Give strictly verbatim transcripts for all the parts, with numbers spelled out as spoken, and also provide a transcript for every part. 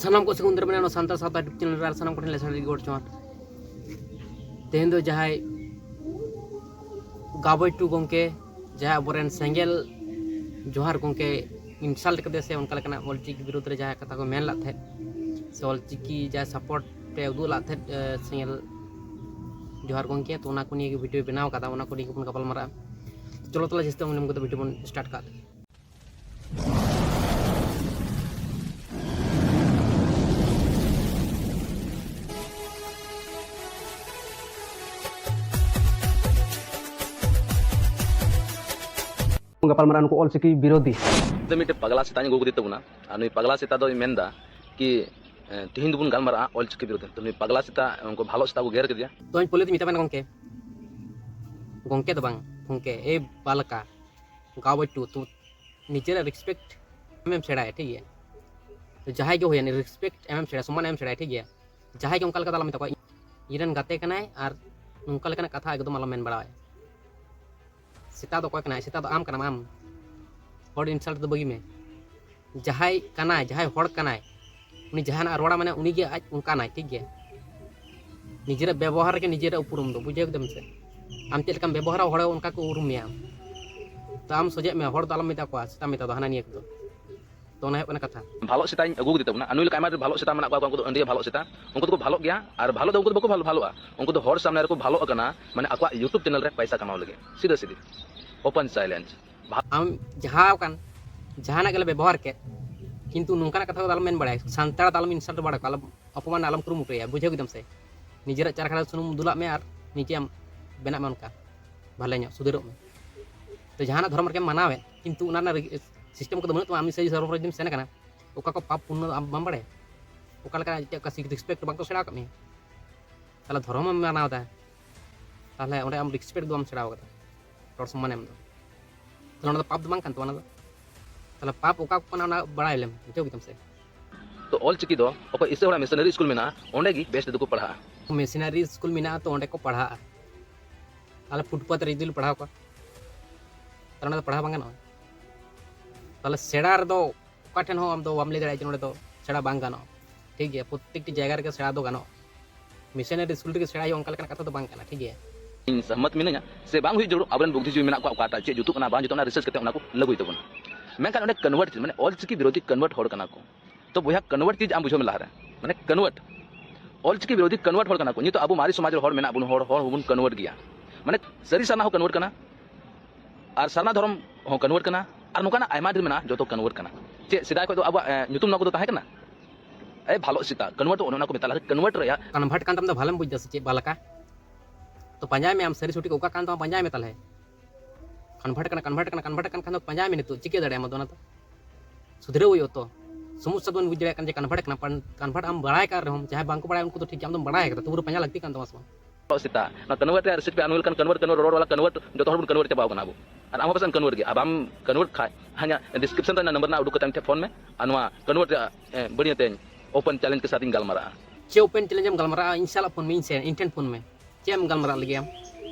ᱥᱟᱱᱟᱢ ᱠᱚ ᱥᱟᱹᱜᱩᱱ ᱫᱟᱨᱟᱢ ᱱᱚᱣᱟ ᱥᱟᱱᱛᱟᱲ ᱥᱟᱶᱛᱟ YouTube ᱪᱮᱱᱮᱞ ᱨᱮ, ᱟᱨ ᱥᱟᱱᱟᱢ ᱠᱚᱴᱷᱮᱱ ᱞᱮᱥᱟᱲ ᱜᱮ ᱜᱚᱰ ᱡᱚᱦᱟᱨ᱾ ᱛᱮᱦᱮᱧ ᱫᱚ ᱡᱟᱦᱟᱸᱭ ᱜᱟᱵᱚᱭᱴᱩ ᱜᱚᱢᱠᱮ, ᱡᱟᱦᱟᱸᱭ ᱟᱵᱚᱨᱮᱱ ᱥᱮᱸᱜᱮᱞ ᱡᱚᱦᱟᱨ ᱜᱚᱢᱠᱮ insult ᱠᱟᱫᱮ ᱥᱮ ᱚᱱᱠᱟ ᱞᱮᱠᱟᱱᱟᱜ ᱚᱞᱪᱤᱠᱤ ᱵᱤᱨᱩᱫᱽ ᱨᱮ ᱡᱟᱦᱟᱸ ᱠᱟᱛᱷᱟ ᱠᱚ ᱢᱮᱱ ᱞᱟᱫ ᱛᱟᱦᱮᱸᱫ, ᱥᱮ ᱚᱞᱪᱤᱠᱤ ᱡᱟᱦᱟᱸ support ᱮ ᱩᱫᱩᱜ ᱞᱟᱫ ᱛᱟᱦᱮᱸᱫ, ᱮ, ᱥᱮᱸᱜᱮᱞ ᱡᱚᱦᱟᱨ ᱜᱚᱢᱠᱮ, ᱛᱚ ᱚᱱᱟ ᱠᱚ ᱱᱤᱭᱮ ᱜᱮ video ᱵᱮᱱᱟᱣ ᱠᱟᱫᱟ, ᱚᱱᱟ ᱠᱚ ᱱᱤᱭᱮ ᱜᱮᱵᱚᱱ ᱜᱟᱯᱟᱞ ᱢᱟᱨᱟᱜᱼᱟ᱾ ᱪᱚᱞᱚ ᱛᱟᱦᱚᱞᱮ ᱡᱟᱹᱥᱛᱤ ᱵᱟᱝ ᱵᱤᱞᱚᱢ ᱠᱟᱛᱮ video ᱵᱚᱱ start ᱠᱟᱜ᱾ ᱜᱟᱯᱟᱞᱢᱟᱨᱟᱣ ᱱᱩᱠᱩ ᱚᱞᱪᱤᱠᱤ ᱵᱤᱨᱳᱫᱷᱤ᱾ ᱛᱚ ᱢᱤᱫᱴᱮᱡ ᱯᱟᱜᱽᱞᱟ ᱥᱮᱛᱟᱧ ᱟᱹᱜᱩ ᱠᱮᱫᱮ ᱛᱟᱵᱚᱱᱟ, ᱟᱨ ᱱᱩᱭ ᱯᱟᱜᱽᱞᱟ ᱥᱮᱛᱟ ᱫᱚᱭ ᱢᱮᱱᱫᱟ ᱠᱤ, ᱮ, ᱛᱤᱦᱤᱧ ᱫᱚᱵᱚᱱ ᱜᱟᱞᱢᱟᱨᱟᱜᱼᱟ ᱚᱞᱪᱤᱠᱤ ᱵᱤᱨᱩᱫᱷ ᱨᱮ᱾ ᱛᱚ ᱱᱩᱭ ᱯᱟᱜᱽᱞᱟ ᱥᱮᱛᱟ ᱩᱱᱠᱩ ᱵᱷᱟᱞᱚ ᱥᱮᱛᱟ ᱠᱚ ᱜᱮᱨ ᱠᱮᱫᱮᱭᱟ᱾ ᱛᱚᱧ ᱯᱳᱭᱞᱳ ᱛᱮᱧ ᱢᱮᱛᱟᱢ ᱠᱟᱱᱟ ᱜᱚᱢᱠᱮ, ᱜᱚᱢᱠᱮ ᱫᱚ ᱵᱟᱝ, ᱜᱚᱢᱠᱮ, ᱮ ᱵᱟᱞᱠᱟ, ᱜᱟᱣ ᱵᱟᱹᱪᱩ, ᱛᱚ ᱱᱤᱡᱮᱨᱟᱜ respect ᱮᱢᱮᱢ ᱥᱮᱬᱟᱭᱟ, ᱴᱷᱤᱠ ᱜᱮᱭᱟ? ᱛᱚ ᱡᱟᱦᱟᱸᱭ ᱜᱮ ᱦᱩᱭᱮᱱ, respect ᱮᱢᱮᱢ ᱥᱮᱬᱟᱭᱟ, ᱥᱚᱢᱢᱟᱱ ᱮᱢᱮᱢ ᱥᱮᱬᱟᱭᱟ, ᱴᱷᱤᱠ ᱜᱮᱭᱟ? ᱡᱟᱦᱟᱸᱭ ᱜᱮ ᱚᱱᱠᱟ ᱞᱮᱠᱟ ᱫᱚ ᱟᱞᱚᱢ ᱢᱮᱛᱟ ᱠᱚᱣᱟ, "ᱤᱧ ᱨᱮᱱ ᱜᱟᱛᱮ ᱠᱟᱱᱟᱭ", ᱟᱨ ᱱᱚᱝᱠᱟ ᱞᱮᱠᱟᱱᱟᱜ ᱠᱟᱛᱷᱟ ᱮᱠᱫᱚᱢ ᱟᱞᱚᱢ ᱢᱮᱱ ᱵᱟᱲᱟᱣᱟᱭᱟ᱾ ᱥᱮᱛᱟ ᱫᱚ ᱚᱠᱚᱭ ᱠᱟᱱᱟᱭ? ᱥᱮᱛᱟ ᱫᱚ ᱟᱢ ᱠᱟᱱᱟᱢ, ᱟᱢ᱾ ᱦᱚᱲ insult ᱫᱚ ᱵᱟᱹᱜᱤ ᱢᱮ᱾ ᱡᱟᱦᱟᱸᱭ ᱠᱟᱱᱟᱭ, ᱡᱟᱦᱟᱸᱭ ᱦᱚᱲ ᱠᱟᱱᱟᱭ, ᱩᱱᱤ ᱡᱟᱦᱟᱱᱟᱜ ᱨᱚᱲᱟ, ᱢᱟᱱᱮ ᱩᱱᱤᱜᱮ ᱟᱡ ᱚᱱᱠᱟᱱᱟᱭ, ᱴᱷᱤᱠ ᱜᱮᱭᱟ? ᱱᱤᱡᱮᱨᱟᱜ ᱵᱮᱵᱚᱦᱟᱨ ᱨᱮᱜᱮ ᱱᱤᱡᱮᱨᱟᱜ ᱩᱯᱨᱩᱢ ᱫᱚ, ᱵᱩᱡᱷᱟᱹᱣ ᱠᱮᱫᱟᱢ ᱥᱮ? ᱟᱢ ᱪᱮᱫ ᱞᱮᱠᱟᱢ ᱵᱮᱵᱚᱦᱟᱨᱟ, ᱦᱚᱲ ᱚᱱᱠᱟ ᱠᱚ ᱩᱨᱩᱢ ᱢᱮᱭᱟ᱾ ᱛᱚ ᱟᱢ ᱥᱚᱡᱷᱮᱜ ᱢᱮ, ᱦᱚᱲ ᱫᱚ ᱟᱞᱚᱢ ᱢᱮᱛᱟ ᱠᱚᱣᱟ ᱥᱮᱛᱟ ᱢᱮᱛᱟ ᱫᱚ, ᱦᱟᱱᱟ ᱱᱤᱭᱟᱹ ᱠᱚᱫᱚ᱾ ᱛᱚ ᱚᱱᱟ ᱦᱩᱭᱩᱜ ᱠᱟᱱᱟ ᱠᱟᱛᱷᱟ᱾ ᱵᱷᱟᱞᱚ ᱥᱮᱛᱟᱧ ᱟᱹᱜᱩ ᱠᱮᱫᱮ ᱛᱟᱵᱚᱱᱟ, ᱟᱨ ᱱᱩᱭ ᱞᱮᱠᱟ ᱟᱭᱢᱟ ᱰᱷᱮᱨ ᱵᱷᱟᱞᱚ ᱥᱮᱛᱟ ᱢᱮᱱᱟᱜ ᱠᱚᱣᱟ, ᱩᱱᱠᱩ ᱫᱚ ᱟᱹᱰᱤ ᱵᱷᱟᱞᱚ ᱥᱮᱛᱟ, ᱩᱱᱠᱩ ᱫᱚᱠᱚ ᱵᱷᱟᱞᱚᱜ ᱜᱮᱭᱟ᱾ ᱟᱨ ᱵᱷᱟᱞᱚ ᱫᱚ ᱩᱱᱠᱩ ᱫᱚ ᱵᱟᱠᱚ ᱵᱷᱟᱞ-, ᱵᱷᱟᱞᱚᱜᱼᱟ, ᱩᱱᱠᱩ ᱫᱚ ᱦᱚᱲ ᱥᱟᱢᱱᱮ ᱨᱮᱠᱚ ᱵᱷᱟᱞᱚᱜ ᱟᱠᱟᱱᱟ, ᱢᱟᱱᱮ ᱟᱠᱚᱣᱟᱜ YouTube ᱪᱮᱱᱮᱞ ᱨᱮ ᱯᱚᱭᱥᱟ ᱠᱟᱢᱟᱣ ᱞᱟᱹᱜᱤᱫ, ᱥᱤᱫᱷᱟᱹ ᱥᱤᱫᱷᱤ, open challenge᱾ ᱟᱢ ᱡᱟᱦᱟᱸ ᱠᱟᱱ, ᱡᱟᱦᱟᱱᱟᱜ ᱜᱮᱞᱮ ᱵᱮᱵᱚᱦᱟᱨ ᱠᱮᱫ, ᱠᱤᱱᱛᱩ ᱱᱚᱝᱠᱟᱱᱟᱜ ᱠᱟᱛᱷᱟ ᱠᱚᱫᱚ ᱟᱞᱚᱢ ᱢᱮᱱ ᱵᱟᱲᱟᱭᱟ, ᱥᱟᱱᱛᱟᱲ ᱫᱚ ᱟᱞᱚᱢ insult ᱵᱟᱲᱟ ᱠᱚᱣᱟ, ᱟᱞᱚᱢ ᱚᱯᱚᱢᱟᱱ, ᱟᱞᱚᱢ ᱠᱩᱨᱩᱢᱩᱴᱩᱭᱟ, ᱵᱩᱡᱷᱟᱹᱣ ᱠᱮᱫᱟᱢ ᱥᱮ? ᱱᱤᱡᱮᱨᱟᱜ ᱪᱟᱨ ᱠᱷᱟᱰᱟ ᱥᱩᱱᱩᱢ ᱫᱩᱞᱟᱜ ᱢᱮ ᱟᱨ ᱱᱤᱡᱮ ᱟᱢ ᱵᱮᱱᱟᱜ ᱢᱮ ᱚᱱᱠᱟ ᱵᱷᱟᱞᱮ ᱧᱚᱜ, ᱥᱩᱫᱷᱟᱹᱨᱚᱜ ᱢᱮ᱾ ᱛᱚ ᱡᱟᱦᱟᱱᱟᱜ ᱫᱷᱚᱨᱚᱢ ᱨᱮᱜᱮᱢ ᱢᱟᱱᱟᱣᱮᱫ, ᱠᱤᱱᱛᱩ ᱚᱱᱟ ᱨᱮᱱᱟᱜ ᱨᱤ-, system ᱠᱚᱫᱚ ᱵᱟᱹᱱᱩᱜ ᱛᱟᱢᱟ, ᱟᱢ ᱤᱥᱟᱹᱭ ᱫᱷᱚᱨᱚᱢ ᱨᱮ ᱡᱩᱫᱤᱢ ᱥᱮᱱ ᱟᱠᱟᱱᱟ, ᱚᱠᱟ ᱠᱚ ᱯᱟᱯ ᱯᱩᱱᱱᱚ ᱟᱢ ᱵᱟᱢ ᱵᱟᱲᱟᱭᱟ? ᱚᱠᱟ ᱞᱮᱠᱟ ᱪᱮᱫ ᱚᱠᱟ ᱥᱤᱠ-, respect ᱵᱟᱝ ᱠᱚ ᱥᱮᱬᱟ ᱟᱠᱟᱫ ᱢᱮᱭᱟ? ᱛᱟᱦᱚᱞᱮ ᱫᱷᱚᱨᱚᱢ ᱮᱢ ᱢᱟᱱᱟᱣ ᱮᱫᱟ, ᱛᱟᱦᱚᱞᱮ ᱚᱸᱰᱮ ᱟᱢ respect ᱫᱚ ᱵᱟᱢ ᱥᱮᱬᱟ ᱟᱠᱟᱫᱟ, ᱨᱚᱲ ᱥᱚᱢᱢᱟᱱ ᱮᱢ ᱫᱚ᱾ ᱛᱟᱦᱚᱞᱮ ᱚᱱᱟ ᱫᱚ ᱯᱟᱯ ᱫᱚ ᱵᱟᱝ ᱠᱟᱱ ᱛᱟᱢᱟ ᱚᱱᱟ ᱫᱚ? ᱛᱟᱦᱚᱞᱮ ᱯᱟᱯ ᱚᱠᱟ ᱠᱚ ᱠᱟᱱᱟ ᱚᱱᱟ ᱵᱟᱲᱟᱭ ᱞᱮᱢ, ᱵᱩᱡᱷᱟᱹᱣ ᱠᱮᱫᱟᱢ ᱥᱮ? ᱛᱚ ᱚᱞ ᱪᱤᱠᱤ ᱫᱚ ᱚᱠᱚᱭ ᱤᱥᱟᱹᱭ ᱦᱚᱲᱟᱜ ᱢᱤᱥᱚᱱᱟᱨᱤ ᱥᱠᱩᱞ ᱢᱮᱱᱟᱜᱼᱟ, ᱚᱸᱰᱮ ᱜᱮ ᱵᱮᱥ ᱛᱮᱫᱚ ᱠᱚ ᱯᱟᱲᱦᱟᱜᱼᱟ᱾ ᱢᱤᱥᱚᱱᱟᱨᱤ ᱥᱠᱩᱞ ᱢᱮᱱᱟᱜᱼᱟ, ᱛᱚ ᱚᱸᱰᱮ ᱠᱚ ᱯᱟᱲᱦᱟᱜᱼᱟ᱾ ᱟᱞᱮ ᱯᱷᱩᱴᱯᱟᱛ ᱨᱮ ᱡᱩᱫᱤ ᱞᱮ ᱯᱟᱲᱦᱟᱣ ᱠᱚᱣᱟ, ᱛᱟᱦᱚᱞᱮ ᱚᱸᱰᱮ ᱫᱚ ᱯᱟᱲᱦᱟᱣ ᱵᱟᱝ ᱜᱟᱱᱚᱜᱼᱟ᱾ ᱛᱟᱦᱚᱞᱮ ᱥᱮᱬᱟ ᱨᱮᱫᱚ ᱚᱠᱟ ᱴᱷᱮᱱ ᱦᱚᱸ ᱟᱢ ᱫᱚ ᱵᱟᱢ ᱞᱟᱹᱭ ᱫᱟᱲᱮᱭᱟᱜᱼᱟ ᱡᱮ ᱱᱚᱸᱰᱮ ᱫᱚ ᱥᱮᱬᱟ ᱵᱟᱝ ᱜᱟᱱᱚᱜᱼᱟ᱾ ᱴᱷᱤᱠ ᱜᱮᱭᱟ, ᱯᱨᱚᱛᱮᱠᱴᱤ ᱡᱟᱭᱜᱟ ᱨᱮᱜᱮ ᱥᱮᱬᱟ ᱫᱚ ᱜᱟᱱᱚᱜ, ᱢᱤᱥᱚᱱᱟᱨᱤ ᱥᱠᱩᱞ ᱨᱮᱜᱮ ᱥᱮᱬᱟ ᱦᱩᱭᱩᱜᱼᱟ ᱚᱱᱠᱟ ᱞᱮᱠᱟᱱᱟᱜ ᱠᱟᱛᱷᱟ ᱫᱚ ᱵᱟᱝ ᱠᱟᱱᱟ, ᱴᱷᱤᱠ ᱜᱮᱭᱟ᱾ ᱤᱧ ᱥᱚᱦᱢᱚᱛ ᱢᱤᱱᱟᱹᱧᱟ ᱥᱮ ᱵᱟᱝ ᱦᱩᱭᱩᱜ ᱡᱟᱹᱨᱩᱲ, ᱟᱵᱚᱨᱮᱱ ᱵᱩᱫᱽᱫᱷᱤᱡᱤᱵᱤ ᱢᱮᱱᱟᱜ ᱠᱚᱣᱟ, ᱚᱠᱟᱴᱟᱜ ᱪᱮᱫ ᱡᱩᱛᱩᱜ ᱠᱟᱱᱟ ᱵᱟᱝ ᱡᱩᱛᱩᱜ ᱠᱟᱱᱟ ᱨᱤᱥᱟᱨᱪ ᱠᱟᱛᱮ ᱚᱱᱟ ᱠᱚ ᱞᱟᱹᱜᱩᱭ ᱛᱟᱵᱚᱱᱟ᱾ ᱢᱮᱱᱠᱷᱟᱱ ᱚᱸᱰᱮ ᱠᱚᱱᱣᱟᱨᱴ ᱪᱤᱡᱽ, ᱢᱟᱱᱮ ᱚᱞᱪᱤᱠᱤ ᱵᱤᱨᱳᱫᱷᱤ ᱠᱚᱱᱣᱟᱨᱴ ᱦᱚᱲ ᱠᱟᱱᱟ ᱠᱚ᱾ ᱛᱚ ᱵᱚᱭᱦᱟ, ᱠᱚᱱᱣᱟᱨᱴ ᱪᱤᱡᱽ ᱟᱢ ᱵᱩᱡᱷᱟᱹᱣ ᱢᱮ ᱞᱟᱦᱟᱨᱮ, ᱢᱟᱱᱮ ᱠᱚᱱᱣᱟᱨᱴ, ᱚᱞᱪᱤᱠᱤ ᱵᱤᱨᱳᱫᱷᱤ ᱠᱚᱱᱣᱟᱨᱴ ᱦᱚᱲ ᱠᱟᱱᱟ ᱠᱚ᱾ ᱱᱤᱛᱚᱜ ᱟᱵᱚ ᱢᱟᱨᱮ ᱥᱚᱢᱟᱡᱽ ᱨᱮ ᱦᱚᱲ ᱢᱮᱱᱟᱜ ᱵᱚᱱ, ᱦᱚᱲ, ᱦᱚᱲ ᱦᱚᱸᱵᱚᱱ ᱠᱚᱱᱣᱟᱨᱴ ᱜᱮᱭᱟ, ᱢᱟᱱᱮ ᱥᱟᱹᱨᱤ ᱥᱟᱨᱱᱟ ᱦᱚᱸ ᱠᱚᱱᱣᱟᱨᱴ ᱠᱟᱱᱟ, ᱟᱨ ᱥᱟᱨᱱᱟ ᱫᱷᱚᱨᱚᱢ ᱦᱚᱸ ᱠᱚᱱᱣᱟᱨᱴ ᱠᱟᱱᱟ, ᱟᱨ ᱱᱚᱝᱠᱟᱱᱟᱜ ᱟᱭᱢᱟ ᱰᱷᱮᱨ ᱢᱮᱱᱟᱜᱼᱟ, ᱡᱚᱛᱚ ᱠᱚᱱᱣᱟᱨᱴ ᱠᱟᱱᱟ᱾ ᱪᱮᱫ ᱥᱮᱫᱟᱭ ᱠᱷᱚᱱ ᱫᱚ ᱟᱵᱚᱣᱟᱜ ᱮ, ᱧᱩᱛᱩᱢ ᱱᱚᱣᱟ ᱠᱚᱫᱚ ᱛᱟᱦᱮᱸ ᱠᱟᱱᱟ? ᱮ ᱵᱷᱟᱞᱚ ᱥᱮᱛᱟ, ᱠᱚᱱᱣᱟᱨᱴ ᱚᱱᱮ ᱚᱱᱟ ᱠᱚ ᱢᱮᱛᱟ ᱞᱟᱦᱟ, ᱠᱚᱱᱣᱟᱨᱴ ᱨᱮᱭᱟᱜ ᱠᱚᱱᱵᱷᱟᱨᱴ ᱠᱟᱱ ᱛᱟᱢ ᱫᱚ ᱵᱷᱟᱞᱮᱢ ᱵᱩᱡᱽ ᱫᱟ ᱥᱮ ᱪᱮᱫ ᱵᱟᱞᱟᱠᱟ? ᱛᱚ ᱯᱟᱸᱡᱟᱭ ᱢᱮ ᱟᱢ, ᱥᱟᱹᱨᱤ ᱥᱚᱴᱷᱤᱠ ᱚᱠᱟ ᱠᱟᱱ ᱛᱟᱢᱟ ᱯᱟᱸᱡᱟᱭ ᱢᱮ ᱛᱟᱦᱞᱮ᱾ ᱠᱚᱱᱵᱷᱟᱨᱴ ᱠᱟᱱᱟ, ᱠᱚᱱᱵᱷᱟᱨᱴ ᱠᱟᱱᱟ, ᱠᱚᱱᱵᱷᱟᱨᱴ ᱠᱟᱱ ᱠᱷᱟᱱ ᱫᱚ ᱯᱟᱸᱡᱟᱭ ᱢᱮ ᱱᱤᱛᱚᱜ, ᱪᱤᱠᱟᱹ ᱫᱟᱲᱮᱭᱟᱜ ᱟᱢ ᱟᱫᱚ ᱚᱱᱟ ᱫᱚ? ᱥᱩᱫᱷᱨᱟᱹᱣ ᱦᱩᱭᱩᱜᱼᱟ ᱛᱚ᱾ ᱥᱚᱢᱚᱥᱥᱟ ᱫᱚᱵᱚᱱ ᱵᱩᱡᱽ ᱫᱟᱲᱮᱭᱟᱜ ᱠᱟᱱᱟ ᱡᱮ ᱠᱚᱱᱵᱷᱟᱨᱴ ᱠᱟᱱᱟ, ᱯᱟᱱ-, ᱠᱚᱱᱵᱷᱟᱨᱴ ᱟᱢ ᱵᱟᱲᱟᱭ ᱠᱟᱱ ᱨᱮᱦᱚᱸ, ᱡᱟᱦᱟᱸᱭ ᱵᱟᱝᱠᱚ ᱵᱟᱲᱟᱭᱟ ᱩᱱᱠᱩ ᱫᱚ ᱴᱷᱤᱠ ᱜᱮᱭᱟ, ᱟᱢ ᱫᱚᱢ ᱵᱟᱲᱟᱭ ᱠᱟᱫᱟ, ᱛᱚᱵᱩ ᱨᱮ ᱯᱟᱸᱡᱟ ᱞᱟᱹᱠᱛᱤ ᱠᱟᱱ ᱛᱟᱢᱟ ᱥᱮ ᱵᱟᱝ? ᱥᱮᱛᱟ, ᱱᱚᱣᱟ ᱠᱚᱱᱵᱷᱟᱨᱴ ᱨᱮᱭᱟᱜ ᱨᱮᱥᱤᱯᱤ ᱟᱱᱩᱭᱮᱞ ᱠᱟᱱ ᱠᱚᱱᱵᱷᱟᱨᱴ, ᱠᱚᱱᱵᱷᱟᱨᱴ, ᱨᱚᱲ ᱨᱚᱲ ᱣᱟᱞᱟ ᱠᱚᱱᱵᱷᱟᱨᱴ, ᱡᱚᱛᱚ ᱦᱚᱲ ᱵᱚᱱ ᱠᱚᱱᱵᱷᱟᱨᱴ ᱪᱟᱵᱟᱣ ᱠᱟᱱᱟ ᱟᱵᱚ᱾ ᱟᱨ ᱟᱢ ᱦᱚᱸ ᱯᱟᱥᱮᱡ ᱮᱢ ᱠᱚᱱᱵᱷᱟᱨᱴ ᱜᱮᱭᱟ᱾ ᱟᱨ ᱵᱟᱢ ᱠᱚᱱᱵᱷᱟᱨᱴ ᱠᱷᱟᱡ, ᱦᱟᱱᱟ ᱰᱤᱥᱠᱨᱤᱯᱥᱚᱱ ᱨᱮ ᱱᱟᱢᱵᱟᱨ ᱨᱮᱱᱟᱜ ᱩᱰᱩᱠ ᱠᱟᱛᱮ ᱤᱧ ᱴᱷᱮᱱ ᱯᱷᱳᱱ ᱢᱮ, ᱟᱨ ᱱᱚᱣᱟ ᱠᱚᱱᱵᱷᱟᱨᱴ ᱨᱮᱭᱟᱜ, ᱮ, ᱵᱟᱹᱲᱤᱡ ᱟᱛᱮᱧ ᱳᱯᱮᱱ ᱪᱮᱞᱮᱧᱡᱽ ᱠᱮ ᱥᱟᱛᱷ ᱤᱧ ᱜᱟᱞᱢᱟᱨᱟᱜᱼᱟ᱾ ᱪᱮᱫ ᱳᱯᱮᱱ ᱪᱮᱞᱮᱧᱡᱽ ᱮᱢ ᱜᱟᱞᱢᱟᱨᱟᱜᱼᱟ? ᱤᱧ ᱥᱟᱞᱟᱜ ᱯᱷᱳᱱ ᱢᱮ, ᱤᱧ ᱥᱮ ᱤᱧ ᱴᱷᱮᱱ ᱯᱷᱳᱱ ᱢᱮ᱾ ᱪᱮᱫ ᱮᱢ ᱜᱟᱞᱢᱟᱨᱟᱜ ᱞᱟᱹᱜᱤᱫ ᱟᱢ?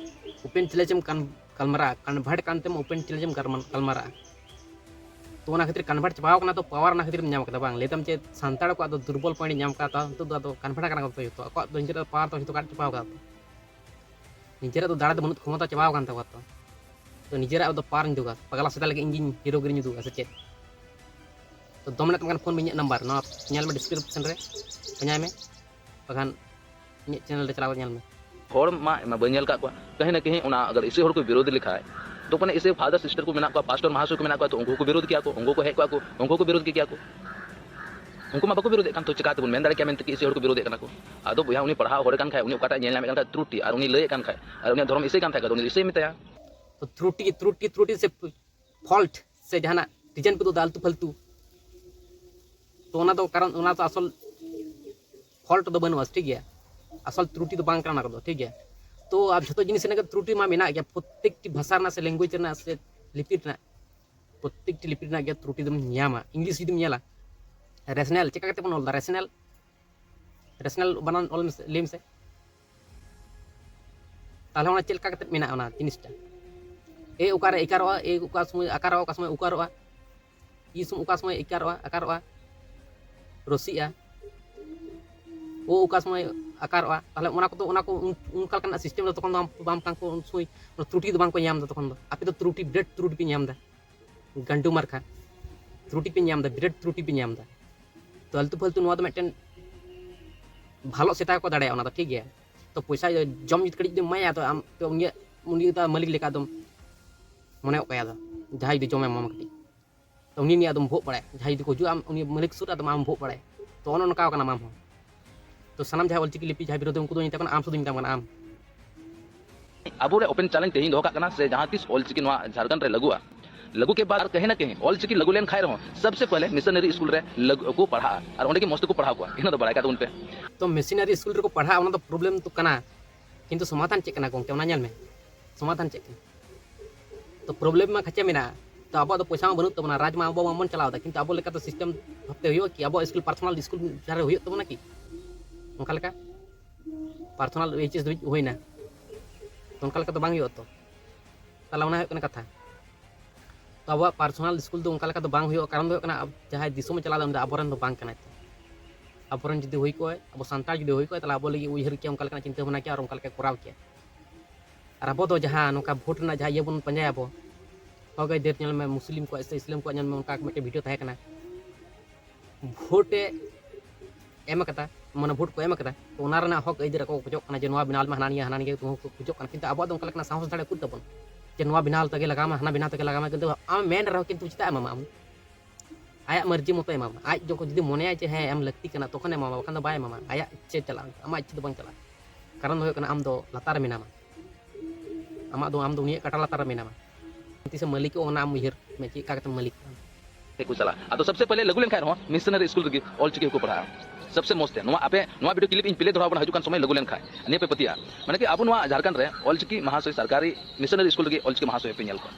ᱳᱯᱮᱱ ᱪᱮᱞᱮᱧᱡᱽ ᱮᱢ ᱠᱟᱱ-, ᱜᱟᱞᱢᱟᱨᱟᱜᱼᱟ, ᱠᱚᱱᱵᱷᱟᱨᱴ ᱠᱟᱱ ᱛᱮᱢ ᱳᱯᱮᱱ ᱪᱮᱞᱮᱧᱡᱽ ᱮᱢ ᱜᱟᱞᱢᱟ-, ᱜᱟᱞᱢᱟᱨᱟᱜᱼᱟ᱾ ᱛᱚ ᱚᱱᱟ ᱠᱷᱟᱹᱛᱤᱨ ᱠᱚᱱᱵᱷᱟᱨᱴ ᱪᱟᱵᱟᱣ ᱠᱟᱱᱟ, ᱛᱚ ᱯᱟᱣᱟᱨ ᱚᱱᱟ ᱠᱷᱟᱹᱛᱤᱨ ᱮᱢ ᱧᱟᱢ ᱠᱟᱫᱟ ᱵᱟᱝ? ᱞᱟᱹᱭ ᱫᱟᱢ ᱪᱮᱫ ᱥᱟᱱᱛᱟᱲ ᱠᱚᱣᱟᱜ ᱫᱚ ᱫᱩᱨᱵᱚᱞ ᱯᱚᱭᱮᱱᱴ ᱧᱟᱢ ᱠᱟᱫᱟ, ᱛᱚ ᱱᱤᱛᱚᱜ ᱫᱚ ᱟᱫᱚ ᱠᱚᱱᱵᱷᱟᱨᱴ ᱠᱟᱱᱟ ᱠᱚ ᱡᱚᱛᱚ, ᱟᱠᱚᱣᱟᱜ ᱫᱚ ᱱᱤᱡᱮᱨᱟᱜ ᱯᱟᱣᱟᱨ ᱫᱚ ᱡᱚᱛᱚ ᱠᱟᱴ ᱪᱟᱵᱟᱣ ᱠᱟᱫᱟ ᱛᱚ᱾ ᱱᱤᱡᱮᱨᱟᱜ ᱫᱚ ᱫᱟᱲᱮ ᱫᱚ ᱵᱟᱹᱱᱩᱜ, ᱠᱷᱚᱢᱚᱛᱟ ᱪᱟᱵᱟᱣ ᱠᱟᱱ ᱛᱟᱠᱚᱣᱟ ᱛᱚ᱾ ᱛᱚ ᱱᱤᱡᱮᱨᱟᱜ ᱫᱚ ᱯᱟᱣᱟᱨ ᱤᱧ ᱩᱫᱩᱜᱟ, ᱯᱟᱜᱽᱞᱟ ᱥᱮᱫᱟ ᱞᱟᱹᱜᱤᱫ ᱤᱧ ᱜᱤᱧ ᱦᱤᱨᱳ ᱜᱤᱨᱤᱧ ᱩᱫᱩᱜᱟ ᱥᱮ ᱪᱮᱫ? ᱛᱚ ᱫᱚᱢ ᱮᱱᱮᱡ ᱛᱟᱢ ᱠᱷᱟᱱ ᱯᱷᱳᱱ ᱢᱮ, ᱤᱧᱟᱹᱜ ᱱᱟᱢᱵᱟᱨ ᱱᱚᱣᱟ ᱧᱮᱞ ᱢᱮ ᱰᱤᱥᱠᱨᱤᱯᱥᱚᱱ ᱨᱮ, ᱯᱟᱸᱡᱟᱭ ᱢᱮ, ᱵᱟᱠᱷᱟᱱ ᱤᱧᱟᱹᱜ ᱪᱮᱱᱮᱞ ᱨᱮ ᱪᱟᱞᱟᱣ ᱠᱟᱛᱮ ᱧᱮᱞ ᱢᱮ᱾ ᱦᱚᱲ ᱢᱟ, ᱢᱟ ᱵᱟᱹᱧ ᱧᱮᱞ ᱠᱟᱜ ᱠᱚᱣᱟ, ᱠᱟᱹᱦᱤ ᱱᱟ ᱠᱟᱹᱦᱤ ᱚᱱᱟ ᱟᱜᱟᱨ ᱤᱥᱟᱹᱭ ᱦᱚᱲ ᱠᱚ ᱵᱤᱨᱳᱫᱷ ᱞᱮᱠᱷᱟᱡ, ᱛᱚ ᱢᱟᱱᱮ ᱤᱥᱟᱹᱭ ᱯᱷᱟᱫᱟᱨ ᱥᱤᱥᱴᱟᱨ ᱠᱚ ᱢᱮᱱᱟᱜ ᱠᱚᱣᱟ, ᱯᱟᱥᱴᱚᱨ ᱢᱟᱦᱟᱥᱚᱭ ᱠᱚ ᱢᱮᱱᱟᱜ ᱠᱚᱣᱟ, ᱛᱚ ᱩᱱᱠᱩ ᱠᱚ ᱵᱤᱨᱳᱫᱷ ᱠᱮᱭᱟ ᱠᱚ, ᱩᱱᱠᱩ ᱠᱚ ᱦᱮᱡ ᱠᱚᱜᱼᱟ ᱠᱚ, ᱩᱱᱠᱩ ᱠᱚ ᱵᱤᱨᱳᱫᱷ ᱠᱮᱭᱟ ᱠᱚ᱾ ᱩᱱᱠᱩ ᱢᱟ ᱵᱟᱠᱚ ᱵᱤᱨᱳᱫᱷᱮᱫ ᱠᱟᱱ, ᱛᱚ ᱪᱮᱠᱟ ᱛᱮᱵᱚᱱ ᱢᱮᱱ ᱫᱟᱲᱮ ᱠᱮᱭᱟ ᱢᱮᱱᱛᱮ ᱠᱤ ᱤᱥᱟᱹᱭ ᱦᱚᱲ ᱠᱚ ᱵᱤᱨᱳᱫᱷᱮᱫ ᱠᱟᱱᱟ ᱠᱚ? ᱟᱫᱚ ᱵᱚᱭᱦᱟ, ᱩᱱᱤ ᱯᱟᱲᱦᱟᱣ ᱦᱚᱲ ᱠᱟᱱ ᱠᱷᱟᱡ, ᱩᱱᱤ ᱚᱠᱟᱴᱟᱜ ᱧᱮᱞ ᱧᱟᱢᱮᱫ ᱠᱟᱱ ᱠᱷᱟᱡ, ᱛᱨᱩᱴᱤ, ᱟᱨ ᱩᱱᱤ ᱞᱟᱹᱭᱮᱫ ᱠᱟᱱ ᱠᱷᱟᱡ, ᱟᱨ ᱩᱱᱤᱭᱟᱜ ᱫᱷᱚᱨᱚᱢ ᱤᱥᱟᱹᱭ ᱠᱟᱱ ᱠᱷᱟᱡ, ᱟᱫᱚ ᱩᱱᱤ ᱫᱚ ᱤᱥᱟᱹᱭ ᱢᱮᱛᱟᱭᱟ᱾ ᱛᱚ ᱛᱨᱩᱴᱤ, ᱛᱨᱩᱴᱤ, ᱛᱨᱩᱴᱤ ᱥᱮ ᱯᱷᱚᱞᱴ ᱥᱮ ᱡᱟᱦᱟᱱᱟᱜ ᱰᱤᱡᱟᱭᱤᱱ ᱠᱚᱫᱚ ᱟᱞᱛᱩ ᱯᱷᱟᱞᱛᱩ᱾ ᱛᱚ ᱚᱱᱟ ᱫᱚ ᱠᱟᱨᱚᱱ, ᱚᱱᱟ ᱫᱚ ᱟᱥᱚᱞ ᱯᱷᱚᱞᱴ ᱫᱚ ᱵᱟᱹᱱᱩᱜᱼᱟ, ᱴᱷᱤᱠ ᱜᱮᱭᱟ? ᱟᱥᱚᱞ ᱛᱨᱩᱴᱤ ᱫᱚ ᱵᱟᱝ ᱠᱟᱱᱟ ᱚᱱᱟ ᱠᱚᱫᱚ, ᱴᱷᱤᱠ ᱜᱮᱭᱟ? ᱛᱚ ᱟᱨ ᱡᱷᱚᱛᱚ ᱡᱤᱱᱤᱥ ᱨᱮᱱᱟᱜ ᱜᱮ ᱛᱨᱩᱴᱤ ᱢᱟ ᱢᱮᱱᱟᱜ ᱜᱮᱭᱟ, ᱯᱨᱚᱛᱮᱠᱴᱤ ᱵᱷᱟᱥᱟ ᱨᱮᱱᱟᱜ ᱥᱮ ᱞᱮᱝᱜᱩᱭᱮᱡᱽ ᱨᱮᱱᱟᱜ ᱥᱮ ᱞᱤᱯᱤ ᱨᱮᱱᱟᱜ, ᱯᱨᱚᱛᱮᱠᱴᱤ ᱞᱤᱯᱤ ᱨᱮᱱᱟᱜ ᱜᱮ ᱛᱨᱩᱴᱤ ᱫᱚᱢ ᱧᱟᱢᱟ᱾ ᱤᱝᱞᱤᱥ ᱡᱩᱫᱤᱢ ᱧᱮᱞᱟ, ᱨᱮᱥᱱᱟᱞ ᱪᱮᱠᱟ ᱠᱟᱛᱮ ᱵᱚᱱ ᱚᱞ ᱮᱫᱟ? ᱨᱮᱥᱱᱟᱞ, ᱨᱮᱥᱱᱟᱞ ᱵᱟᱱᱟᱱ ᱚᱞ ᱢᱮᱥᱮ, ᱞᱟᱹᱭ ᱢᱮᱥᱮ᱾ ᱛᱟᱦᱚᱞᱮ ᱚᱱᱟ ᱪᱮᱫ ᱞᱮᱠᱟ ᱠᱟᱛᱮ ᱢᱮᱱᱟᱜᱼᱟ ᱚᱱᱟ ᱡᱤᱱᱤᱥᱴᱟ? ᱮ ᱚᱠᱟᱨᱮ ᱮᱠᱟᱨᱚᱜᱼᱟ, ᱮ ᱚᱠᱟ ᱥᱚᱢᱚᱭ ᱟᱠᱟᱨᱚᱜᱼᱟ, ᱚᱠᱟ ᱥᱚᱢᱚᱭ ᱩᱠᱟᱨᱚᱜᱼᱟ, ᱤ ᱥᱚᱢᱚᱭ ᱚᱠᱟ ᱥᱚᱢᱚᱭ ᱮᱠᱟᱨᱚᱜᱼᱟ, ᱟᱠᱟᱨᱚᱜᱼᱟ, ᱨᱚᱥᱤᱜᱼᱟ, ᱳ ᱚᱠᱟ ᱥᱚᱢᱚᱭ ᱟᱠᱟᱨᱚᱜᱼᱟ, ᱛᱟᱦᱚᱞᱮ ᱚᱱᱟ ᱠᱚᱫᱚ, ᱚᱱᱟ ᱠᱚ ᱩᱱ-, ᱚᱱᱠᱟ ᱞᱮᱠᱟᱱᱟᱜ ᱥᱤᱥᱴᱮᱢ ᱫᱚ ᱛᱚᱠᱷᱚᱱ ᱫᱚ ᱟᱢ, ᱵᱟᱢ ᱠᱟᱱ ᱠᱚ ᱩᱱ ᱥᱚᱢᱚᱭ ᱛᱨᱩᱴᱤ ᱫᱚ ᱵᱟᱝ ᱠᱚ ᱧᱟᱢ ᱮᱫᱟ᱾ ᱛᱚᱠᱷᱚᱱ ᱫᱚ ᱟᱯᱮ ᱫᱚ ᱛᱨᱩᱴᱤ, ᱵᱤᱨᱟᱴ ᱛᱨᱩᱴᱤ ᱯᱮ ᱧᱟᱢ ᱮᱫᱟ᱾ ᱜᱟᱱᱰᱩ ᱢᱟᱨᱠᱷᱟ, ᱛᱨᱩᱴᱤ ᱯᱮ ᱧᱟᱢ ᱮᱫᱟ, ᱵᱤᱨᱟᱴ ᱛᱨᱩᱴᱤ ᱯᱮ ᱧᱟᱢ ᱮᱫᱟ᱾ ᱛᱚ ᱟᱞᱛᱩ ᱯᱷᱟᱞᱛᱩ ᱱᱚᱣᱟ ᱫᱚ ᱢᱤᱫᱴᱮᱱ ᱵᱷᱟᱞᱚ ᱥᱮᱛᱟ ᱠᱚ ᱫᱟᱲᱮᱭᱟᱜᱼᱟ, ᱚᱱᱟ ᱫᱚ ᱴᱷᱤᱠ ᱜᱮᱭᱟ᱾ ᱛᱚ ᱯᱚᱭᱥᱟ ᱡᱚᱢ ᱡᱩᱫᱤ ᱠᱟᱹᱴᱤᱡ ᱡᱩᱫᱤ ᱮᱢᱟᱭᱟ, ᱛᱚ ᱟᱢ, ᱛᱚ ᱩᱱᱤᱭᱟᱜ, ᱩᱱᱤ ᱫᱚ ᱢᱟᱹᱞᱤᱠ ᱞᱮᱠᱟ ᱟᱫᱚᱢ ᱢᱚᱱᱮᱭᱚᱜ ᱠᱟᱭᱟ᱾ ᱟᱫᱚ ᱡᱟᱦᱟᱸᱭ ᱡᱩᱫᱤ ᱡᱚᱢᱮ ᱮᱢᱟᱢᱟ ᱠᱟᱹᱴᱤᱡ, ᱛᱚ ᱩᱱᱤ ᱱᱤᱭᱮ ᱟᱫᱚᱢ ᱵᱷᱳᱜ ᱵᱟᱲᱟᱭᱟ᱾ ᱡᱟᱦᱟᱸᱭ ᱡᱩᱫᱤ ᱠᱚ ᱦᱤᱡᱩᱜᱼᱟ, ᱟᱢ ᱩᱱᱤ ᱢᱟᱹᱞᱤᱠ ᱥᱩᱨ ᱨᱮ ᱟᱫᱚᱢ ᱟᱢ ᱵᱷᱳᱜ ᱵᱟᱲᱟᱭᱟ᱾ ᱛᱚ ᱚᱱᱮ ᱚᱱᱠᱟ ᱠᱟᱱᱟᱢ ᱟᱢ ᱦᱚᱸ᱾ ᱛᱚ ᱥᱟᱱᱟᱢ ᱡᱟᱦᱟᱸᱭ ᱚᱞᱪᱤᱠᱤ ᱞᱤᱯᱤ ᱡᱟᱦᱟᱸᱭ ᱵᱤᱨᱳᱫᱷᱤ, ᱩᱱᱠᱩ ᱫᱚ ᱢᱮᱛᱟ ᱠᱚ ᱠᱟᱱᱟ, ᱟᱢ ᱥᱩᱫᱷᱩᱧ ᱢᱮᱛᱟᱢ ᱠᱟᱱᱟ, ᱟᱢ᱾ ᱟᱵᱚ ᱨᱮ open challenge ᱛᱮᱦᱮᱧ ᱫᱚᱦᱚ ᱠᱟᱜ ᱠᱟᱱᱟ, ᱥᱮ ᱡᱟᱦᱟᱸ ᱛᱤᱥ ᱚᱞᱪᱤᱠᱤ ᱱᱚᱣᱟ ᱡᱷᱟᱲᱠᱷᱚᱸᱰ ᱨᱮ ᱞᱟᱹᱜᱩᱜᱼᱟ, ᱞᱟᱹᱜᱩ ᱠᱮ ᱵᱟᱫ ᱟᱨ ᱠᱟᱹᱦᱤ ᱱᱟ ᱠᱟᱹᱦᱤ ᱚᱞᱪᱤᱠᱤ ᱞᱟᱹᱜᱩ ᱞᱮᱱ ᱠᱷᱟᱡ ᱨᱮᱦᱚᱸ ᱥᱚᱵᱥᱮ ᱯᱮᱦᱞᱮ ᱢᱤᱥᱚᱱᱟᱨᱤ ᱥᱠᱩᱞ ᱨᱮ ᱞᱟᱹᱜᱩ ᱠᱚ ᱯᱟᱲᱦᱟᱜᱼᱟ ᱟᱨ ᱚᱸᱰᱮ ᱜᱮ ᱢᱚᱡᱽ ᱛᱮᱠᱚ ᱯᱟᱲᱦᱟᱣ ᱠᱚᱣᱟ᱾ ᱤᱱᱟᱹ ᱫᱚ ᱵᱟᱲᱟᱭ ᱠᱟᱜ ᱛᱟᱵᱚᱱ ᱯᱮ᱾ ᱛᱚ ᱢᱤᱥᱚᱱᱟᱨᱤ ᱥᱠᱩᱞ ᱨᱮᱠᱚ ᱯᱟᱲᱦᱟᱜᱼᱟ, ᱚᱱᱟ ᱫᱚ ᱯᱨᱚᱵᱞᱮᱢ ᱫᱚ ᱠᱟᱱᱟ, ᱠᱤᱱᱛᱩ ᱥᱚᱢᱟᱫᱷᱟᱱ ᱪᱮᱫ ᱠᱟᱱᱟ ᱜᱚᱢᱠᱮ? ᱚᱱᱟ ᱧᱮᱞ ᱢᱮ, ᱥᱚᱢᱟᱫᱷᱟᱱ ᱪᱮᱫ ᱠᱟᱱᱟ? ᱛᱚ ᱯᱨᱚᱵᱞᱮᱢ ᱢᱟ ᱠᱷᱟᱪᱮ ᱢᱮᱱᱟᱜᱼᱟ᱾ ᱛᱚ ᱟᱵᱚᱣᱟᱜ ᱫᱚ ᱯᱚᱭᱥᱟ ᱢᱟ ᱵᱟᱹᱱᱩᱜ ᱛᱟᱵᱚᱱᱟ, ᱨᱟᱡᱽ ᱢᱟ ᱟᱵᱚ ᱢᱟᱵᱚᱱ ᱪᱟᱞᱟᱣ ᱮᱫᱟ, ᱠᱤᱱᱛᱩ ᱟᱵᱚ ᱞᱮᱠᱟᱛᱮ ᱥᱤᱥᱴᱮᱢ ᱵᱷᱟᱵᱛᱮ ᱦᱩᱭᱩᱜᱼᱟ ᱠᱤ? ᱟᱵᱚᱣᱟᱜ ᱥᱠᱩᱞ ᱯᱟᱨᱥᱚᱱᱟᱞ ᱥᱠᱩᱞ ᱡᱟᱦᱟᱸ ᱨᱮ ᱦᱩᱭᱩᱜ ᱛᱟᱵᱚᱱᱟ ᱠᱤ? ᱚᱱᱠᱟ ᱞᱮᱠᱟ ᱯᱟᱨᱥᱚᱱᱟᱞ ᱮᱭᱤᱪ ᱮᱥ ᱫᱷᱟᱹᱵᱤᱡ ᱦᱩᱭᱱᱟ, ᱛᱚ ᱚᱱᱠᱟ ᱞᱮᱠᱟ ᱫᱚ ᱵᱟᱝ ᱦᱩᱭᱩᱜᱼᱟ ᱛᱚ᱾ ᱛᱟᱦᱚᱞᱮ ᱚᱱᱟ ᱦᱩᱭᱩᱜ ᱠᱟᱱᱟ ᱠᱟᱛᱷᱟ᱾ ᱛᱚ ᱟᱵᱚᱣᱟᱜ ᱯᱟᱨᱥᱚᱱᱟᱞ ᱥᱠᱩᱞ ᱫᱚ ᱚᱱᱠᱟ ᱞᱮᱠᱟ ᱫᱚ ᱵᱟᱝ ᱦᱩᱭᱩᱜᱼᱟ, ᱠᱟᱨᱚᱱ ᱫᱚ ᱦᱩᱭᱩᱜ ᱠᱟᱱᱟ, ᱟᱵ-, ᱡᱟᱦᱟᱸᱭ ᱫᱤᱥᱚᱢᱮ ᱪᱟᱞᱟᱣ ᱞᱮᱱ ᱫᱚ ᱟᱵᱚᱨᱮᱱ ᱫᱚ ᱵᱟᱝ ᱠᱟᱱᱟᱭ ᱛᱚ᱾ ᱟᱵᱚᱨᱮᱱ ᱡᱩᱫᱤ ᱦᱩᱭ ᱠᱚᱜᱼᱟᱭ, ᱟᱵᱚ ᱥᱟᱱᱛᱟᱲ ᱡᱩᱫᱤ ᱦᱩᱭ ᱠᱚᱜᱼᱟᱭ, ᱛᱟᱦᱚᱞᱮ ᱟᱵᱚ ᱞᱟᱹᱜᱤᱫ ᱩᱭᱦᱟᱹᱨ ᱠᱮᱭᱟ, ᱚᱱᱠᱟ ᱞᱮᱠᱟᱱᱟᱜ ᱪᱤᱱᱛᱟᱹ ᱵᱷᱟᱵᱽᱱᱟ ᱠᱮᱭᱟ ᱟᱨ ᱚᱱᱠᱟ ᱞᱮᱠᱟ ᱠᱚᱨᱟᱣ ᱠᱮᱭᱟ᱾ ᱟᱨ ᱟᱵᱚ ᱫᱚ ᱡᱟᱦᱟᱸ ᱱᱚᱝᱠᱟ ᱵᱷᱳᱴ ᱨᱮᱱᱟᱜ ᱡᱟᱦᱟᱸ ᱤᱭᱟᱹ ᱵᱚᱱ ᱯᱟᱸᱡᱟᱭᱟ, ᱟᱵᱚ ᱦᱚᱠ ᱟᱹᱭᱫᱟᱹᱨ, ᱧᱮᱞ ᱢᱮ, ᱢᱩᱥᱞᱤᱢ ᱠᱚᱣᱟᱜ ᱥᱮ ᱤᱥᱞᱟᱢ ᱠᱚᱣᱟᱜ, ᱧᱮᱞ ᱢᱮ, ᱚᱱᱠᱟ ᱢᱤᱫᱴᱮᱱ ᱵᱷᱤᱰᱤᱭᱳ ᱛᱟᱦᱮᱸ ᱠᱟᱱᱟ, ᱵᱷᱳᱴᱮ ᱮᱢ ᱟᱠᱟᱫᱟ, ᱢᱟᱱᱮ ᱵᱷᱳᱴ ᱠᱚ ᱮᱢ ᱟᱠᱟᱫᱟ, ᱛᱚ ᱚᱱᱟ ᱨᱮᱱᱟᱜ ᱦᱚᱠ ᱟᱹᱭᱫᱟᱹᱨ ᱟᱠᱚ ᱠᱚ ᱠᱷᱚᱡᱚᱜ ᱠᱟᱱᱟ ᱡᱮ ᱱᱚᱣᱟ ᱵᱮᱱᱟᱣ ᱢᱮ, ᱦᱟᱱᱟ ᱱᱤᱭᱟᱹ, ᱦᱟᱱᱟ ᱱᱤᱭᱟᱹ ᱠᱚ ᱠᱷᱚᱡᱚᱜ ᱠᱟᱱᱟ, ᱠᱤᱱᱛᱩ ᱟᱵᱚᱣᱟᱜ ᱫᱚ ᱚᱱᱠᱟ ᱞᱮᱠᱟᱱᱟᱜ ᱥᱟᱦᱚᱥ ᱫᱟᱲᱮ ᱩᱠᱩᱨ ᱛᱟᱵᱚᱱ ᱡᱮ ᱱᱚᱣᱟ ᱵᱮᱱᱟᱣ ᱛᱮᱜᱮ ᱞᱟᱜᱟᱣ ᱢᱟ, ᱦᱟᱱᱟ ᱵᱮᱱᱟᱣ ᱛᱮᱜᱮ ᱞᱟᱜᱟᱣ ᱢᱟ, ᱠᱤᱱᱛᱩ ᱟᱢ ᱢᱮᱱ ᱨᱮᱦᱚᱸ ᱠᱤᱱᱛᱩ ᱪᱮᱫᱟᱜ ᱮ ᱮᱢᱟᱢᱟ ᱟᱢ? ᱟᱭᱟᱜ ᱢᱟᱹᱨᱡᱤ ᱢᱚᱛᱚᱭ ᱮᱢᱟᱢᱟ᱾ ᱟᱡ ᱡᱚᱠᱷᱚᱱ ᱡᱩᱫᱤ ᱢᱚᱱᱮᱭᱟᱭ ᱡᱮ ᱦᱮᱸ ᱮᱢ ᱞᱟᱹᱠᱛᱤ ᱠᱟᱱᱟ, ᱛᱚᱠᱷᱚᱱᱮ ᱮᱢᱟᱢᱟ, ᱵᱟᱠᱷᱟᱱ ᱫᱚ ᱵᱟᱭ ᱮᱢᱟᱢᱟ᱾ ᱟᱭᱟᱜ ᱤᱪᱪᱷᱟᱹ ᱪᱟᱞᱟᱜᱼᱟ, ᱟᱢᱟᱜ ᱤᱪᱪᱷᱟᱹ ᱫᱚ ᱵᱟᱝ ᱪᱟᱞᱟᱜᱼᱟ᱾ ᱠᱟᱨᱚᱱ ᱫᱚ ᱦᱩᱭᱩᱜ ᱠᱟᱱᱟ ᱟᱢ ᱫᱚ ᱞᱟᱛᱟᱨ ᱨᱮ ᱢᱮᱱᱟᱢᱟ, ᱟᱢᱟᱜ ᱫᱚ, ᱟᱢ ᱫᱚ ᱩᱱᱤᱭᱟᱜ ᱠᱟᱴᱟ ᱞᱟᱛᱟᱨ ᱨᱮ ᱢᱮᱱᱟᱢᱟ᱾ ᱛᱤᱥᱮᱢ ᱢᱟᱹᱞᱤᱠᱚᱜᱼᱟ ᱚᱱᱟ ᱟᱢ ᱩᱭᱦᱟᱹᱨ ᱢᱮ, ᱪᱮᱫ ᱞᱮᱠᱟ ᱠᱟᱛᱮᱢ ᱢᱟᱹᱞᱤᱠᱚᱜᱼᱟ᱾ ᱠᱚ ᱪᱟᱞᱟᱜᱼᱟ᱾ ᱟᱫᱚ ᱥᱚᱵᱥᱮ ᱯᱮᱦᱞᱮ ᱞᱟᱹᱜᱩ ᱞᱮᱱᱠᱷᱟᱱ ᱨᱮᱦᱚᱸ ᱢᱤᱥᱚᱱᱟᱨᱤ ᱥᱠᱩᱞ ᱨᱮᱜᱮ ᱚᱞᱪᱤᱠᱤ ᱦᱚᱸᱠᱚ ᱯᱟᱲᱦᱟᱜᱼᱟ᱾ ᱥᱚᱵᱥᱮ ᱢᱚᱡᱽ ᱛᱮ ᱱᱚᱣᱟ ᱟᱯᱮ, ᱱᱚᱣᱟ ᱵᱷᱤᱰᱤᱭᱳ ᱠᱞᱤᱯ ᱤᱧ ᱯᱞᱮ ᱫᱚᱦᱲᱟ ᱟᱵᱚᱱᱟ, ᱦᱤᱡᱩᱜ ᱠᱟᱱ ᱥᱚᱢᱚᱭ ᱞᱟᱹᱜᱩ ᱞᱮᱱᱠᱷᱟᱱ ᱱᱤᱭᱟᱹ ᱯᱮ ᱯᱟᱹᱛᱭᱟᱹᱜᱼᱟ, ᱢᱟᱱᱮ ᱠᱤ ᱟᱵᱚ ᱱᱚᱣᱟ ᱡᱷᱟᱲᱠᱷᱚᱸᱰ ᱨᱮ ᱚᱞᱪᱤᱠᱤ ᱢᱟᱦᱟᱥᱚᱭ ᱥᱚᱨᱠᱟᱨᱤ ᱢᱤᱥᱚᱱᱟᱨᱤ ᱥᱠᱩᱞ ᱨᱮᱜᱮ ᱚᱞᱪᱤᱠᱤ ᱢᱟᱦᱟᱥᱚᱭ ᱯᱮ ᱧᱮᱞ ᱠᱚᱣᱟ᱾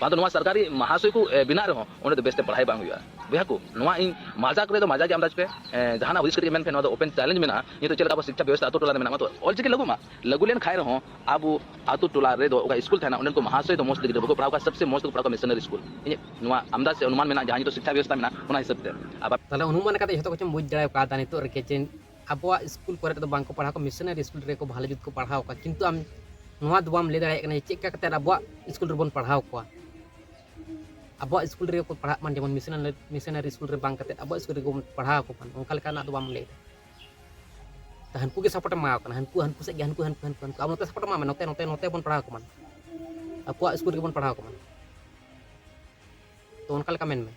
ᱵᱟᱝ ᱫᱚ ᱱᱚᱣᱟ ᱥᱚᱨᱠᱟᱨᱤ ᱢᱟᱦᱟᱥᱚᱭ ᱠᱚ, ᱮ, ᱵᱮᱱᱟᱜ ᱨᱮᱦᱚᱸ ᱚᱸᱰᱮ ᱫᱚ ᱵᱮᱥᱛᱮ ᱯᱟᱲᱦᱟᱣ ᱵᱟᱝ ᱦᱩᱭᱩᱜᱼᱟ᱾ ᱵᱚᱭᱦᱟ ᱠᱚ, ᱱᱚᱣᱟ ᱤᱧ ᱢᱟᱡᱟᱠ ᱨᱮᱫᱚ ᱢᱟᱡᱟᱠ ᱜᱮ ᱟᱢᱫᱟᱡᱽ ᱯᱮ, ᱮ, ᱡᱟᱦᱟᱱᱟᱜ ᱦᱩᱫᱤᱥ ᱠᱟᱛᱮ ᱜᱮ ᱢᱮᱱ ᱯᱮ, ᱱᱚᱣᱟ ᱫᱚ ᱳᱯᱮᱱ ᱪᱮᱞᱮᱧᱡᱽ ᱢᱮᱱᱟᱜᱼᱟ᱾ ᱱᱤᱛᱚᱜ ᱪᱮᱫ ᱞᱮᱠᱟ ᱟᱵᱚ ᱥᱤᱠᱪᱷᱟ ᱵᱮᱵᱚᱥᱛᱷᱟ ᱟᱛᱳ ᱴᱚᱞᱟ ᱨᱮ ᱢᱮᱱᱟᱜᱼᱟ, ᱢᱟ ᱛᱚ ᱚᱞᱪᱤᱠᱤ ᱞᱟᱹᱜᱩ ᱢᱟ, ᱞᱟᱹᱜᱩ ᱞᱮᱱ ᱠᱷᱟᱱ ᱨᱮᱦᱚᱸ ᱟᱵᱚ ᱟᱛᱳ ᱴᱚᱞᱟ ᱨᱮᱫᱚ ᱚᱠᱟ ᱥᱠᱩᱞ ᱛᱟᱦᱮᱱᱟ, ᱚᱸᱰᱮᱱ ᱠᱚ ᱢᱟᱦᱟᱥᱚᱭ ᱫᱚ ᱢᱚᱡᱽ ᱛᱮ ᱜᱤᱫᱽᱨᱟᱹ ᱵᱟᱠᱚ ᱯᱟᱲᱦᱟᱣ ᱠᱚᱣᱟ, ᱥᱚᱵᱥᱮ ᱢᱚᱡᱽ ᱛᱮᱠᱚ ᱯᱟᱲᱦᱟᱣ ᱠᱚᱣᱟ ᱢᱤᱥᱚᱱᱟᱨᱤ ᱥᱠᱩᱞ᱾ ᱤᱧᱟᱹᱜ ᱱᱚᱣᱟ ᱟᱢᱫᱟᱡᱽ ᱥᱮ ᱚᱱᱩᱢᱟᱱ ᱢᱮᱱᱟᱜᱼᱟ, ᱡᱟᱦᱟᱸ ᱱᱤᱛᱚᱜ ᱥᱤᱠᱪᱷᱟ ᱵᱮᱵᱚᱥᱛᱷᱟ ᱢᱮᱱᱟᱜᱼᱟ, ᱚᱱᱟ ᱦᱤᱥᱟᱹᱵ ᱛᱮ᱾ ᱟᱵᱟᱨ ᱛᱟᱦᱞᱮ ᱚᱱᱩᱢᱟᱱ ᱠᱟᱛᱮ ᱡᱷᱚᱛᱚ ᱠᱤᱪᱷᱩᱢ ᱵᱩᱡᱽ ᱫᱟᱲᱮ ᱠᱟᱣᱫᱟ ᱱᱤᱛᱚᱜ ᱨᱮᱜᱮ ᱡᱮ ᱟᱵᱚᱣᱟᱜ ᱥᱠᱩᱞ ᱠᱚᱨᱮ ᱫᱚ ᱵᱟᱝ ᱠᱚ ᱯᱟᱲᱦᱟᱣ ᱠᱚᱣᱟ, ᱢᱤᱥᱚᱱᱟᱨᱤ ᱥᱠᱩᱞ ᱨᱮᱠᱚ ᱵᱷᱟᱞᱮ ᱡᱩᱛ ᱠᱚ ᱯᱟᱲᱦᱟᱣ ᱠᱚᱣᱟ, ᱠᱤᱱᱛᱩ ᱟᱢ ᱱᱚᱣᱟ ᱫᱚ ᱵᱟᱢ ᱞᱟᱹᱭ ᱫᱟᱲᱮᱭᱟᱜ ᱠᱟᱱᱟ ᱡᱮ ᱪᱮᱫ ᱞᱮᱠᱟ ᱠᱟᱛᱮ ᱟᱵᱚᱣᱟᱜ ᱥᱠᱩᱞ ᱨᱮᱵᱚᱱ ᱯᱟᱲᱦᱟᱣ ᱠᱚᱣᱟ, ᱟᱵᱚᱣᱟᱜ ᱥᱠᱩᱞ ᱨᱮᱜᱮ ᱠᱚ ᱯᱟᱲᱦᱟᱜ ᱢᱟ, ᱡᱮᱢᱚᱱ ᱢᱤᱥᱚᱱᱟᱨᱤ, ᱢᱤᱥᱚᱱᱟᱨᱤ ᱥᱠᱩᱞ ᱨᱮ ᱵᱟᱝ ᱠᱟᱛᱮ ᱟᱵᱚᱣᱟᱜ ᱥᱠᱩᱞ ᱨᱮᱜᱮ ᱵᱚᱱ ᱯᱟᱲᱦᱟᱣ ᱠᱚ ᱢᱟ, ᱚᱱᱠᱟ ᱞᱮᱠᱟᱱᱟᱜ ᱫᱚ ᱵᱟᱢ ᱞᱟᱹᱭ ᱫᱟ᱾ ᱛᱚ ᱦᱟᱱᱠᱩ ᱜᱮ ᱥᱟᱯᱳᱨᱴ ᱮᱢ ᱮᱢᱟ ᱠᱚ ᱠᱟᱱᱟ, ᱦᱟᱱᱠᱩ, ᱦᱟᱱᱠᱩ ᱥᱮᱫ ᱜᱮ, ᱦᱟᱱᱠᱩ, ᱦᱟᱱᱠᱩ, ᱦᱟᱱᱠᱩ, ᱟᱢ ᱱᱚᱛᱮ ᱥᱟᱯᱳᱨᱴ ᱮᱢᱟ ᱢᱮ, ᱱᱚᱛᱮ, ᱱᱚᱛᱮ, ᱱᱚᱛᱮ ᱵᱚᱱ ᱯᱟᱲᱦᱟᱣ ᱠᱚ ᱢᱟ, ᱟᱠᱚᱣᱟᱜ ᱥᱠᱩᱞ ᱨᱮᱜᱮ ᱵᱚᱱ ᱯᱟᱲᱦᱟᱣ ᱠᱚ ᱢᱟ᱾ ᱛᱚ ᱚᱱᱠᱟ ᱞᱮᱠᱟ ᱢᱮᱱ ᱢᱮ,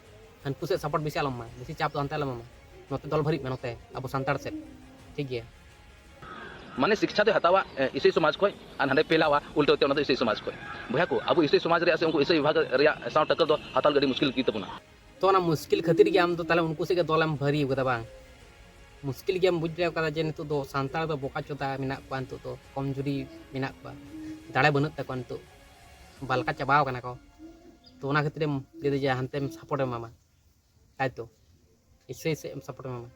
ᱦᱟᱱᱠᱩ ᱥᱮᱫ ᱥᱟᱯᱳᱨᱴ ᱵᱮᱥᱤ ᱟᱞᱚᱢ ᱮᱢᱟ, ᱵᱮᱥᱤ ᱪᱟᱯ ᱫᱚ ᱦᱟᱱᱛᱮ ᱟᱞᱚᱢ ᱮᱢᱟ, ᱱᱚᱛᱮ ᱫᱚᱞ ᱵᱷᱟᱹᱨᱤᱜ ᱢᱮ, ᱱᱚᱛᱮ ᱟᱵᱚ ᱥᱟᱱᱛᱟᱲ ᱥᱮᱫ, ᱴᱷᱤᱠ ᱜᱮᱭᱟ᱾ ᱢᱟᱱᱮ ᱥᱤᱠᱪᱷᱟ ᱫᱚᱭ ᱦᱟᱛᱟᱣᱟ ᱮ, ᱤᱥᱟᱹᱭ ᱥᱚᱢᱟᱡᱽ ᱠᱷᱚᱱ ᱟᱨ ᱦᱟᱸᱰᱮ ᱯᱷᱮᱞᱟᱣᱟ ᱩᱞᱴᱟᱹ ᱛᱮ ᱚᱱᱟ ᱫᱚ ᱤᱥᱟᱹᱭ ᱥᱚᱢᱟᱡᱽ ᱠᱷᱚᱱ᱾ ᱵᱚᱭᱦᱟ ᱠᱚ, ᱟᱵᱚ ᱤᱥᱟᱹᱭ ᱥᱚᱢᱟᱡᱽ ᱨᱮᱭᱟᱜ ᱥᱮ ᱩᱱᱠᱩ ᱤᱥᱟᱹᱭ ᱵᱤᱵᱷᱟᱜᱽ ᱨᱮᱭᱟᱜ ᱥᱟᱶ ᱴᱟᱠᱠᱟᱨ ᱫᱚ ᱦᱟᱛᱟᱣ ᱞᱟᱹᱜᱤᱫ ᱟᱹᱰᱤ ᱢᱩᱥᱠᱤᱞ ᱜᱮ ᱛᱟᱵᱚᱱᱟ᱾ ᱛᱚ ᱚᱱᱟ ᱢᱩᱥᱠᱤᱞ ᱠᱷᱟᱹᱛᱤᱨ ᱜᱮ ᱟᱢ ᱫᱚ ᱛᱟᱦᱞᱮ ᱩᱱᱠᱩ ᱥᱮᱫ ᱜᱮ ᱫᱚᱞᱮᱢ ᱵᱷᱟᱹᱨᱤ ᱟᱠᱟᱫᱟ ᱵᱟᱝ? ᱢᱩᱥᱠᱤᱞ ᱜᱮᱢ ᱵᱩᱡᱽ ᱫᱟᱲᱮ ᱠᱟᱫᱟ ᱡᱮ ᱱᱤᱛᱚᱜ ᱫᱚ ᱥᱟᱱᱛᱟᱲ ᱫᱚ ᱵᱚᱠᱟ ᱪᱚᱫᱟ ᱢᱮᱱᱟᱜ ᱠᱚᱣᱟ, ᱱᱤᱛᱚᱜ ᱫᱚ ᱠᱚᱢᱡᱩᱨᱤ ᱢᱮᱱᱟᱜ ᱠᱚᱣᱟ, ᱫᱟᱲᱮ ᱵᱟᱹᱱᱩᱜ ᱛᱟᱠᱚᱣᱟ, ᱱᱤᱛᱚᱜ ᱵᱟᱞᱠᱟ ᱪᱟᱵᱟᱣ ᱠᱟᱱᱟ ᱠᱚ᱾ ᱛᱚ ᱚᱱᱟ ᱠᱷᱟᱹᱛᱤᱨ ᱮᱢ ᱞᱟᱹᱭᱫᱟ ᱡᱮ ᱦᱟᱱᱛᱮᱢ ᱥᱟᱯᱳᱨᱴ ᱮᱢ ᱮᱢᱟᱢᱟ, ᱛᱟᱭ ᱛᱚ? ᱤᱥᱟᱹᱭ ᱥᱮᱫ ᱮᱢ ᱥᱟᱯᱳᱨᱴ ᱮᱢ ᱮᱢᱟ,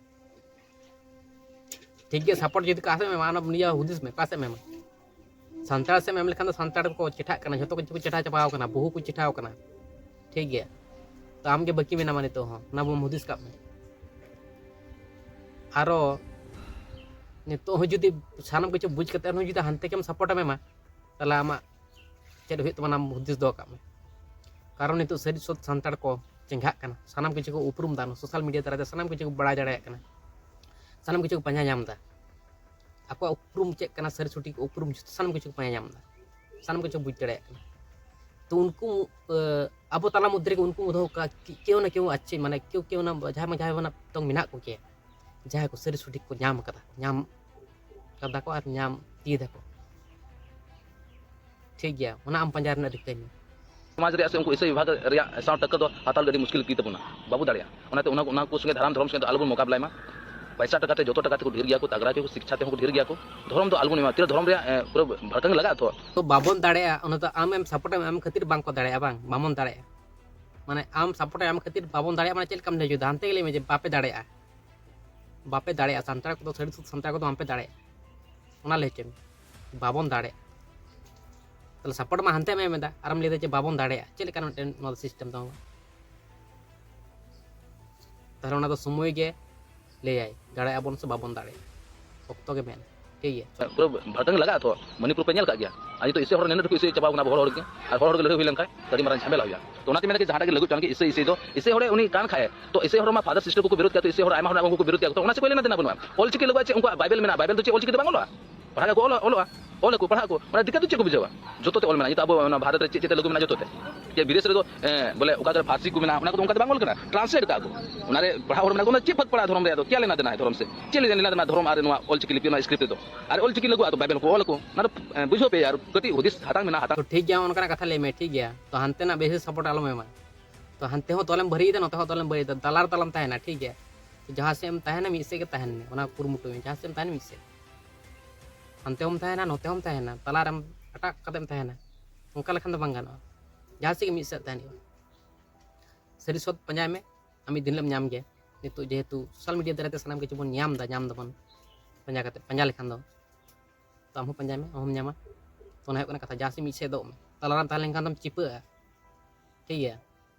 ᱴᱷᱤᱠ ᱜᱮᱭᱟ᱾ ᱥᱟᱯᱳᱨᱴ ᱡᱩᱫᱤ ᱚᱠᱟ ᱥᱮᱫ ᱮᱢ ᱮᱢᱟ, ᱚᱱᱟ ᱱᱤᱭᱟᱹ ᱦᱩᱫᱤᱥ ᱢᱮ, ᱚᱠᱟ ᱥᱮᱫ ᱮᱢ ᱮᱢᱟ᱾ ᱥᱟᱱᱛᱟᱲ ᱥᱮᱫ ᱮᱢ ᱮᱢ ᱞᱮᱠᱷᱟᱱ ᱫᱚ ᱥᱟᱱᱛᱟᱲ ᱠᱚ ᱪᱮᱴᱷᱟᱜ ᱠᱟᱱᱟ, ᱡᱷᱚᱛᱚ ᱠᱤᱪᱷᱩ ᱠᱚ ᱪᱮᱴᱷᱟ ᱪᱟᱵᱟᱣ ᱠᱟᱱᱟ, ᱵᱚᱦᱩ ᱠᱚ ᱪᱮᱴᱷᱟᱣ ᱠᱟᱱᱟ, ᱴᱷᱤᱠ ᱜᱮᱭᱟ᱾ ᱛᱚ ᱟᱢ ᱜᱮ ᱵᱟᱹᱠᱤ ᱢᱮᱱᱟᱢᱟ ᱱᱤᱛᱚᱜ ᱦᱚᱸ, ᱚᱱᱟ ᱵᱚᱱ ᱦᱩᱫᱤᱥ ᱠᱟᱜ ᱢᱮ᱾ ᱟᱨᱚ ᱱᱤᱛᱚᱜ ᱦᱚᱸ ᱡᱩᱫᱤ ᱥᱟᱱᱟᱢ ᱠᱤᱪᱷᱩ ᱵᱩᱡᱽ ᱠᱟᱛᱮ ᱦᱚᱸ ᱡᱩᱫᱤ ᱦᱟᱱᱛᱮ ᱜᱮᱢ ᱥᱟᱯᱳᱨᱴ ᱮᱢ ᱮᱢᱟ, ᱛᱟᱦᱞᱮ ᱟᱢᱟᱜ ᱪᱮᱫ ᱦᱩᱭᱩᱜ ᱛᱟᱢᱟ, ᱚᱱᱟ ᱦᱩᱫᱤᱥ ᱫᱚᱦᱚ ᱠᱟᱜ ᱢᱮ᱾ ᱠᱟᱨᱚᱱ ᱱᱤᱛᱚᱜ ᱥᱟᱹᱨᱤ ᱥᱚᱛ ᱥᱟᱱᱛᱟᱲ ᱠᱚ ᱪᱮᱸᱜᱷᱟᱜ ᱠᱟᱱᱟ, ᱥᱟᱱᱟᱢ ᱠᱤᱪᱷᱩ ᱠᱚ ᱩᱯᱨᱩᱢ ᱫᱟ, ᱥᱳᱥᱟᱞ ᱢᱤᱰᱤᱭᱟ ᱫᱟᱨᱟᱭ ᱛᱮ ᱥᱟᱱᱟᱢ ᱠᱤᱪᱷᱩ ᱠᱚ ᱵᱟᱲᱟᱭ ᱫᱟᱲᱮᱭᱟᱜ ᱠᱟᱱᱟ, ᱥᱟᱱᱟᱢ ᱠᱤᱪᱷᱩ ᱠᱚ ᱯᱟᱸᱡᱟ ᱧᱟᱢ ᱫᱟ᱾ ᱟᱠᱚᱣᱟᱜ ᱩᱯᱨᱩᱢ ᱪᱮᱫ ᱠᱟᱱᱟ, ᱥᱟᱹᱨᱤ ᱥᱚᱴᱷᱤᱠ ᱩᱯᱨᱩᱢ, ᱥᱟᱱᱟᱢ ᱠᱤᱪᱷᱩ ᱠᱚ ᱯᱟᱸᱡᱟ ᱧᱟᱢ ᱫᱟ, ᱥᱟᱱᱟᱢ ᱠᱤᱪᱷᱩ ᱠᱚ ᱵᱩᱡᱽ ᱫᱟᱲᱮᱭᱟᱜ ᱠᱟᱱᱟ᱾ ᱛᱚ ᱩᱱᱠᱩ, ᱮ, ᱟᱵᱚ ᱛᱟᱞᱟ ᱢᱚᱫᱽᱫᱷᱮ ᱨᱮᱜᱮ ᱩᱱᱠᱩ ᱢᱚᱫᱽᱫᱷᱮ ᱠᱟ-, ᱠᱮ-, ᱠᱮᱣ ᱱᱟ ᱠᱮᱣ ᱟᱪᱪᱷᱮ, ᱢᱟᱱᱮ ᱠᱮᱣ ᱠᱮᱣ ᱱᱟ ᱡᱟᱦᱟᱸᱭ ᱵᱟᱝ ᱡᱟᱦᱟᱸᱭ ᱵᱟᱝ ᱛᱚᱝ ᱢᱮᱱᱟᱜ ᱠᱚᱜᱮᱭᱟ, ᱡᱟᱦᱟᱸᱭ ᱠᱚ ᱥᱟᱹᱨᱤ ᱥᱚᱴᱷᱤᱠ ᱠᱚ ᱧᱟᱢ ᱠᱟᱫᱟ, ᱧᱟᱢ ᱠᱟᱫᱟ ᱠᱚ ᱟᱨ ᱧᱟᱢ ᱤᱫᱤᱭ ᱫᱟᱠᱚ, ᱴᱷᱤᱠ ᱜᱮᱭᱟ, ᱚᱱᱟ ᱟᱢ ᱯᱟᱸᱡᱟ ᱨᱮᱱᱟᱜ ᱨᱤᱠᱟᱹᱭ ᱢᱮ᱾ ᱥᱚᱢᱟᱡᱽ ᱨᱮᱭᱟᱜ ᱥᱮ ᱩᱱᱠᱩ ᱤᱥᱟᱹᱭ ᱵᱤᱵᱷᱟᱜᱽ ᱨᱮᱭᱟᱜ ᱥᱟᱶ ᱴᱟᱠᱟ ᱫᱚ ᱦᱟᱛᱟᱣ ᱞᱟᱹᱜᱤᱫ ᱟᱹᱰᱤ ᱢᱩᱥᱠᱤᱞ ᱜᱮ ᱛᱟᱵᱚᱱᱟ, ᱵᱟᱵᱚ ᱫᱟᱲᱮᱭᱟᱜᱼᱟ᱾ ᱚᱱᱟᱛᱮ ᱚᱱᱟ, ᱚᱱᱟ ᱠᱚ ᱥᱚᱸᱜᱮ ᱫᱷᱟᱨᱟᱢ ᱫᱷᱚᱨᱚᱢ ᱥᱚᱸᱜᱮ ᱫᱚ ᱟᱞᱚᱵᱚᱱ ᱢᱚᱠᱟᱵᱞᱟᱭ ᱢᱟ᱾ ᱯᱚᱭᱥᱟ ᱴᱟᱠᱟ ᱛᱮ ᱡᱚᱛᱚ ᱴᱟᱠᱟ ᱛᱮᱠᱚ ᱰᱷᱮᱨ ᱜᱮᱭᱟ ᱠᱚ, ᱛᱟᱜᱽᱲᱟ ᱜᱮᱭᱟ ᱠᱚ, ᱥᱤᱠᱪᱷᱟ ᱛᱮᱦᱚᱸ ᱠᱚ ᱰᱷᱮᱨ ᱜᱮᱭᱟ ᱠᱚ᱾ ᱫᱷᱚᱨᱚᱢ ᱫᱚ ᱟᱞᱚᱵᱚᱱ ᱮᱢᱟ, ᱛᱤᱱᱟᱹᱜ ᱫᱷᱚᱨᱚᱢ ᱨᱮᱭᱟᱜ, ᱮ, ᱯᱩᱨᱟᱹ ᱵᱷᱟᱲᱠᱟᱝ ᱞᱟᱜᱟᱜᱼᱟ ᱛᱚ᱾ ᱛᱚ ᱵᱟᱵᱚᱱ ᱫᱟᱲᱮᱭᱟᱜᱼᱟ, ᱚᱱᱟ ᱫᱚ ᱟᱢ ᱮᱢ ᱥᱟᱯᱳᱨᱴ ᱮᱢ ᱮᱢ ᱠᱷᱟᱹᱛᱤᱨ ᱵᱟᱝ ᱠᱚ ᱫᱟᱲᱮᱭᱟᱜᱼᱟ, ᱵᱟᱝ, ᱵᱟᱵᱚᱱ ᱫᱟᱲᱮᱭᱟᱜᱼᱟ᱾ ᱢᱟᱱᱮ ᱟᱢ ᱥᱟᱯᱳᱨᱴ ᱮᱢ ᱮᱢ ᱠᱷᱟᱹᱛᱤᱨ ᱵᱟᱵᱚᱱ ᱫᱟᱲᱮᱭᱟᱜᱼᱟ, ᱢᱟᱱᱮ ᱪᱮᱫ ᱞᱮᱠᱟᱢ ᱞᱟᱹᱭ ᱦᱚᱪᱚᱭᱮᱫᱟ? ᱦᱟᱱᱛᱮ ᱜᱮ ᱞᱟᱹᱭ ᱢᱮ ᱡᱮ ᱵᱟᱯᱮ ᱫᱟᱲᱮᱭᱟᱜᱼᱟ, ᱵᱟᱯᱮ ᱫᱟᱲᱮᱭᱟᱜᱼᱟ, ᱥᱟᱱᱛᱟᱲ ᱠᱚᱫᱚ, ᱥᱟᱹᱨᱤ ᱥᱩᱫ ᱥᱟᱱᱛᱟᱲ ᱠᱚᱫᱚ ᱵᱟᱯᱮ ᱫᱟᱲᱮᱭᱟᱜᱼᱟ, ᱚᱱᱟ ᱞᱟᱹᱭ ᱦᱚᱪᱚᱭ ᱢᱮ, ᱵᱟᱵᱚᱱ ᱫᱟᱲᱮᱭᱟᱜᱼᱟ᱾ ᱛᱟᱦᱞᱮ ᱥᱟᱯᱳᱨᱴ ᱢᱟ ᱦᱟᱱᱛᱮᱢ ᱮᱢ ᱮᱫᱟ, ᱟᱨᱮᱢ ᱞᱟᱹᱭᱫᱟ ᱡᱮ ᱵᱟᱵᱚᱱ ᱫᱟᱲᱮᱭᱟᱜᱼᱟ, ᱪᱮᱫ ᱞᱮᱠᱟᱱ ᱢᱤᱫᱴᱮᱱ ᱱᱚᱣᱟ ᱫᱚ ᱥᱤᱥᱴᱮᱢ ᱛᱟᱢ? ᱛᱟᱦᱞᱮ ᱚᱱᱟ ᱫᱚ ᱥᱚᱢᱚᱭ ᱜᱮ ᱞᱟᱹᱭᱟᱭ, ᱫᱟᱲᱮᱭᱟᱜ ᱟᱵᱚᱱ ᱥᱮ ᱵᱟᱵᱚᱱ ᱫᱟᱲᱮᱭᱟᱜᱼᱟ, ᱚᱠᱛᱚ ᱜᱮ ᱢᱮᱱ᱾ ᱴᱷᱤᱠ ᱜᱮᱭᱟ᱾ ᱯᱩᱨᱟᱹ ᱵᱷᱟᱴᱟᱝ ᱞᱟᱜᱟᱜᱼᱟ ᱛᱚ᱾ ᱢᱚᱱᱤᱯᱩᱨ ᱯᱮ ᱧᱮᱞ ᱠᱟᱜ ᱜᱮᱭᱟ? ᱟᱨ ᱱᱤᱛᱚᱜ ᱤᱥᱟᱹᱭ ᱦᱚᱲ ᱱᱤᱱᱟᱹᱜ ᱰᱷᱮᱨ ᱠᱚ ᱤᱥᱟᱹᱭ ᱪᱟᱵᱟᱣ ᱠᱟᱱᱟ ᱟᱵᱚ ᱦᱚᱲ ᱦᱚᱲ ᱜᱮ᱾ ᱟᱨ ᱦᱚᱲ ᱦᱚᱲ ᱜᱮ ᱞᱟᱹᱲᱦᱟᱹᱭ ᱦᱩᱭ ᱞᱮᱱᱠᱷᱟᱱ ᱟᱹᱰᱤ ᱢᱟᱨᱟᱝ ᱡᱷᱟᱢᱮᱞᱟ ᱦᱩᱭᱩᱜᱼᱟ᱾ ᱛᱚ ᱚᱱᱟᱛᱮ ᱢᱮᱱᱟ ᱠᱤ ᱡᱟᱦᱟᱸᱴᱟᱜ ᱜᱮ ᱞᱟᱹᱜᱩ ᱪᱟᱞ ᱠᱤ ᱤᱥᱟᱹᱭ ᱤᱥᱟᱹᱭ ᱫᱚ ᱤᱥᱟᱹᱭ ᱦᱚᱲᱮ ᱩᱱᱤ ᱠᱟᱱ ᱠᱷᱟᱡ ᱛᱚ ᱤᱥᱟᱹᱭ ᱦᱚᱲ ᱢᱟ ᱯᱷᱟᱫᱟᱨ ᱥᱤᱥᱴᱟᱨ ᱠᱚᱠᱚ ᱵᱤᱨᱳᱫ ᱠᱮᱭᱟ, ᱛᱚ ᱤᱥᱟᱹᱭ ᱦᱚᱲ ᱟᱭᱢᱟ ᱦᱚᱲ ᱩᱱᱠᱩ ᱠᱚ ᱵᱤᱨᱳᱫ ᱠᱮᱭᱟ᱾ ᱛᱚ ᱚᱱᱟ ᱥᱮ ᱠᱚᱭ ᱞᱮᱱᱟ ᱫᱮᱱᱟ ᱵᱟᱹᱱᱩᱜᱼᱟ᱾ ᱚᱞ ᱪᱤᱠᱤ ᱞᱟᱹᱜᱩ ᱪᱮᱫ ᱩᱱᱠᱩᱣᱟᱜ ᱵᱟᱭᱵᱮᱞ ᱢᱮᱱᱟᱜᱼᱟ? ᱵᱟᱭᱵᱮᱞ ᱫᱚ ᱪᱮᱫ ᱚᱞ ᱪᱤᱠᱤ ᱫᱚ ᱵᱟᱝ ᱚᱞᱚᱜᱼᱟ? ᱯᱟᱲᱦᱟᱜ ᱠᱚ ᱚᱞᱚᱜᱼᱟ, ᱚᱞᱚᱜᱼᱟ, ᱚᱞ ᱟᱠᱚ, ᱯᱟᱲᱦᱟᱜ ᱟᱠᱚ᱾ ᱚᱱᱟ ᱫᱤᱠᱠᱟᱛ ᱫᱚ ᱪᱮᱫ ᱠᱚ ᱵᱩᱡᱷᱟᱹᱣᱟ? ᱡᱚᱛᱚ ᱛᱮ ᱚᱞ ᱢᱮᱱᱟᱜᱼᱟ᱾ ᱱᱤᱛᱚᱜ ᱟᱵᱚ ᱚᱱᱟ ᱵᱷᱟᱨᱚᱛ ᱨᱮ ᱪᱮᱫ ᱪᱮᱫ ᱛᱮ ᱞᱟᱹᱜᱩ ᱢᱮᱱᱟᱜᱼᱟ? ᱡᱚᱛᱚ ᱛᱮ᱾ ᱡᱮ ᱵᱤᱫᱮᱥ ᱨᱮᱫᱚ ᱮ, ᱵᱚᱞᱮ ᱚᱠᱟ ᱠᱚᱨᱮ ᱯᱷᱟᱨᱥᱤ ᱠᱚ ᱢᱮᱱᱟᱜᱼᱟ, ᱚᱱᱟ ᱠᱚᱫᱚ ᱚᱱᱠᱟ ᱫᱚ ᱵᱟᱝ ᱚᱞ ᱠᱟᱱᱟ, ᱴᱨᱟᱱᱥᱞᱮᱴ ᱠᱟᱜᱼᱟ ᱠᱚ᱾ ᱚᱱᱟ ᱨᱮ ᱯᱟᱲᱦᱟᱜ ᱦᱚᱲ ᱢᱮᱱᱟᱜ ᱠᱚᱣᱟ, ᱪᱮᱫ ᱯᱷᱟᱹᱠ ᱯᱟᱲᱟᱜᱼᱟ ᱫᱷᱚᱨᱚᱢ ᱨᱮᱭᱟᱜ ᱫᱚ? ᱪᱮᱫ ᱞᱮᱱᱟ ᱫᱮᱱᱟ ᱫᱷᱚᱨᱚᱢ ᱥᱮ? ᱪᱮᱫ ᱞᱮᱱᱟ ᱫᱮᱱᱟ ᱫᱷᱚᱨᱚᱢ ᱟᱨ ᱱᱚᱣᱟ ᱚᱞ ᱪᱤᱠᱤ ᱞᱤᱯᱤ, ᱱᱚᱣᱟ ᱥᱠᱨᱤᱯᱴ ᱨᱮᱫᱚ? ᱟᱨ ᱚᱞ ᱪᱤᱠᱤ ᱞᱟᱹᱜᱩ ᱟᱫᱚ ᱵᱟᱭᱵᱮᱞ ᱠᱚ ᱚᱞ ᱟᱠᱚ᱾ ᱚᱱᱟ ᱫᱚ ᱮ, ᱵᱩᱡᱷᱟᱹᱣ ᱯᱮ ᱟᱨ ᱠᱟᱹᱴᱤᱡ ᱦᱩᱫᱤᱥ ᱦᱟᱛᱟᱝ ᱢᱮᱱᱟᱜᱼᱟ, ᱦᱟᱛᱟᱝ᱾ ᱛᱚ ᱴᱷᱤᱠ ᱜᱮᱭᱟ, ᱚᱱᱠᱟᱱᱟᱜ ᱠᱟᱛᱷᱟ ᱞᱟᱹᱭ ᱢᱮ, ᱴᱷᱤᱠ ᱜᱮᱭᱟ᱾ ᱛᱚ ᱦᱟᱱᱛᱮᱱᱟᱜ ᱵᱮᱥᱤ ᱥᱟᱯᱳᱨᱴ ᱟᱞᱚᱢ ᱮᱢᱟ᱾ ᱛᱚ ᱦᱟᱱᱛᱮ ᱦᱚᱸ ᱛᱚᱞᱮᱢ ᱵᱷᱟᱹᱨᱤᱭᱮᱫᱟ, ᱱᱚᱛᱮ ᱦᱚᱸ ᱛᱚᱞᱮᱢ ᱵᱷᱟᱹᱨᱤᱭᱮᱫᱟ, ᱛᱟᱞᱟ ᱨᱮ ᱛᱟᱞᱟᱢ ᱛᱟᱦᱮᱱᱟ, ᱴᱷᱤᱠ ᱜᱮᱭᱟ᱾ ᱛᱚ ᱡᱟᱦᱟᱸ ᱥᱮᱫ ᱮᱢ ᱛᱟᱦᱮᱱᱟ, ᱢᱤᱫ ᱥᱮᱫ ᱜᱮ ᱛᱟᱦᱮᱱ ᱢᱮ, ᱚᱱᱟ ᱠᱩᱨᱩᱢᱩᱴᱩᱭ ᱢᱮ, ᱡᱟᱦᱟᱸ ᱥᱮᱫ ᱮᱢ ᱛᱟᱦᱮᱱᱟ, ᱢᱤᱫ ᱥᱮᱫ᱾ ᱦᱟᱱᱛᱮ ᱦᱚᱸᱢ ᱛᱟᱦᱮᱱᱟ, ᱱᱚᱛᱮ ᱦᱚᱸᱢ ᱛᱟᱦᱮᱱᱟ, ᱛᱟᱞᱟ ᱨᱮᱢ ᱟᱴᱟᱜ ᱠᱟᱛᱮᱢ ᱛᱟᱦᱮᱱᱟ, ᱚᱱᱠᱟ ᱞᱮᱠᱷᱟᱱ ᱫᱚ ᱵᱟᱝ ᱜᱟᱱᱚᱜᱼᱟ᱾ ᱡᱟᱦᱟᱸ ᱥᱮᱫ ᱜᱮ ᱢᱤᱫ ᱥᱮᱫ ᱛᱟᱦᱮᱱ ᱦᱩᱭᱩᱜᱼᱟ᱾ ᱥᱟᱹᱨᱤ ᱥᱚᱛ ᱯᱟᱸᱡᱟᱭ ᱢᱮ, ᱟᱢ ᱢᱤᱫ ᱫᱤᱱ ᱦᱤᱞᱳᱜ ᱮᱢ ᱧᱟᱢ ᱜᱮᱭᱟ᱾ ᱱᱤᱛᱚᱜ ᱡᱮᱦᱮᱛᱩ ᱥᱳᱥᱟᱞ ᱢᱤᱰᱤᱭᱟ ᱫᱟᱨᱟᱭ ᱛᱮ ᱥᱟᱱᱟᱢ ᱠᱤᱪᱷᱩ ᱵᱚᱱ ᱧᱟᱢ ᱮᱫᱟ, ᱧᱟᱢ ᱫᱟᱵᱚᱱ ᱯᱟᱸᱡᱟ ᱠᱟᱛᱮ, ᱯᱟᱸᱡᱟ ᱞᱮᱠᱷᱟᱱ ᱫᱚ᱾ ᱛᱚ ᱟᱢ ᱦᱚᱸ ᱯᱟᱸᱡᱟᱭ ᱢᱮ, ᱟᱢ ᱦᱚᱸᱢ ᱧᱟᱢᱟ᱾ ᱛᱚ ᱚᱱᱟ ᱦᱩᱭᱩᱜ ᱠᱟᱱᱟ ᱠᱟᱛᱷᱟ, ᱡᱟᱦᱟᱸ ᱥᱮᱫ ᱢᱤᱫ ᱥᱮᱫᱚᱜ ᱢᱮ, ᱛᱟᱞᱟ ᱨᱮᱢ ᱛᱟᱦᱮᱸ ᱞᱮᱱᱠᱷᱟᱱ ᱫᱚᱢ ᱪᱤᱯᱟᱹᱜᱼᱟ, ᱴᱷᱤᱠ ᱜᱮᱭᱟ᱾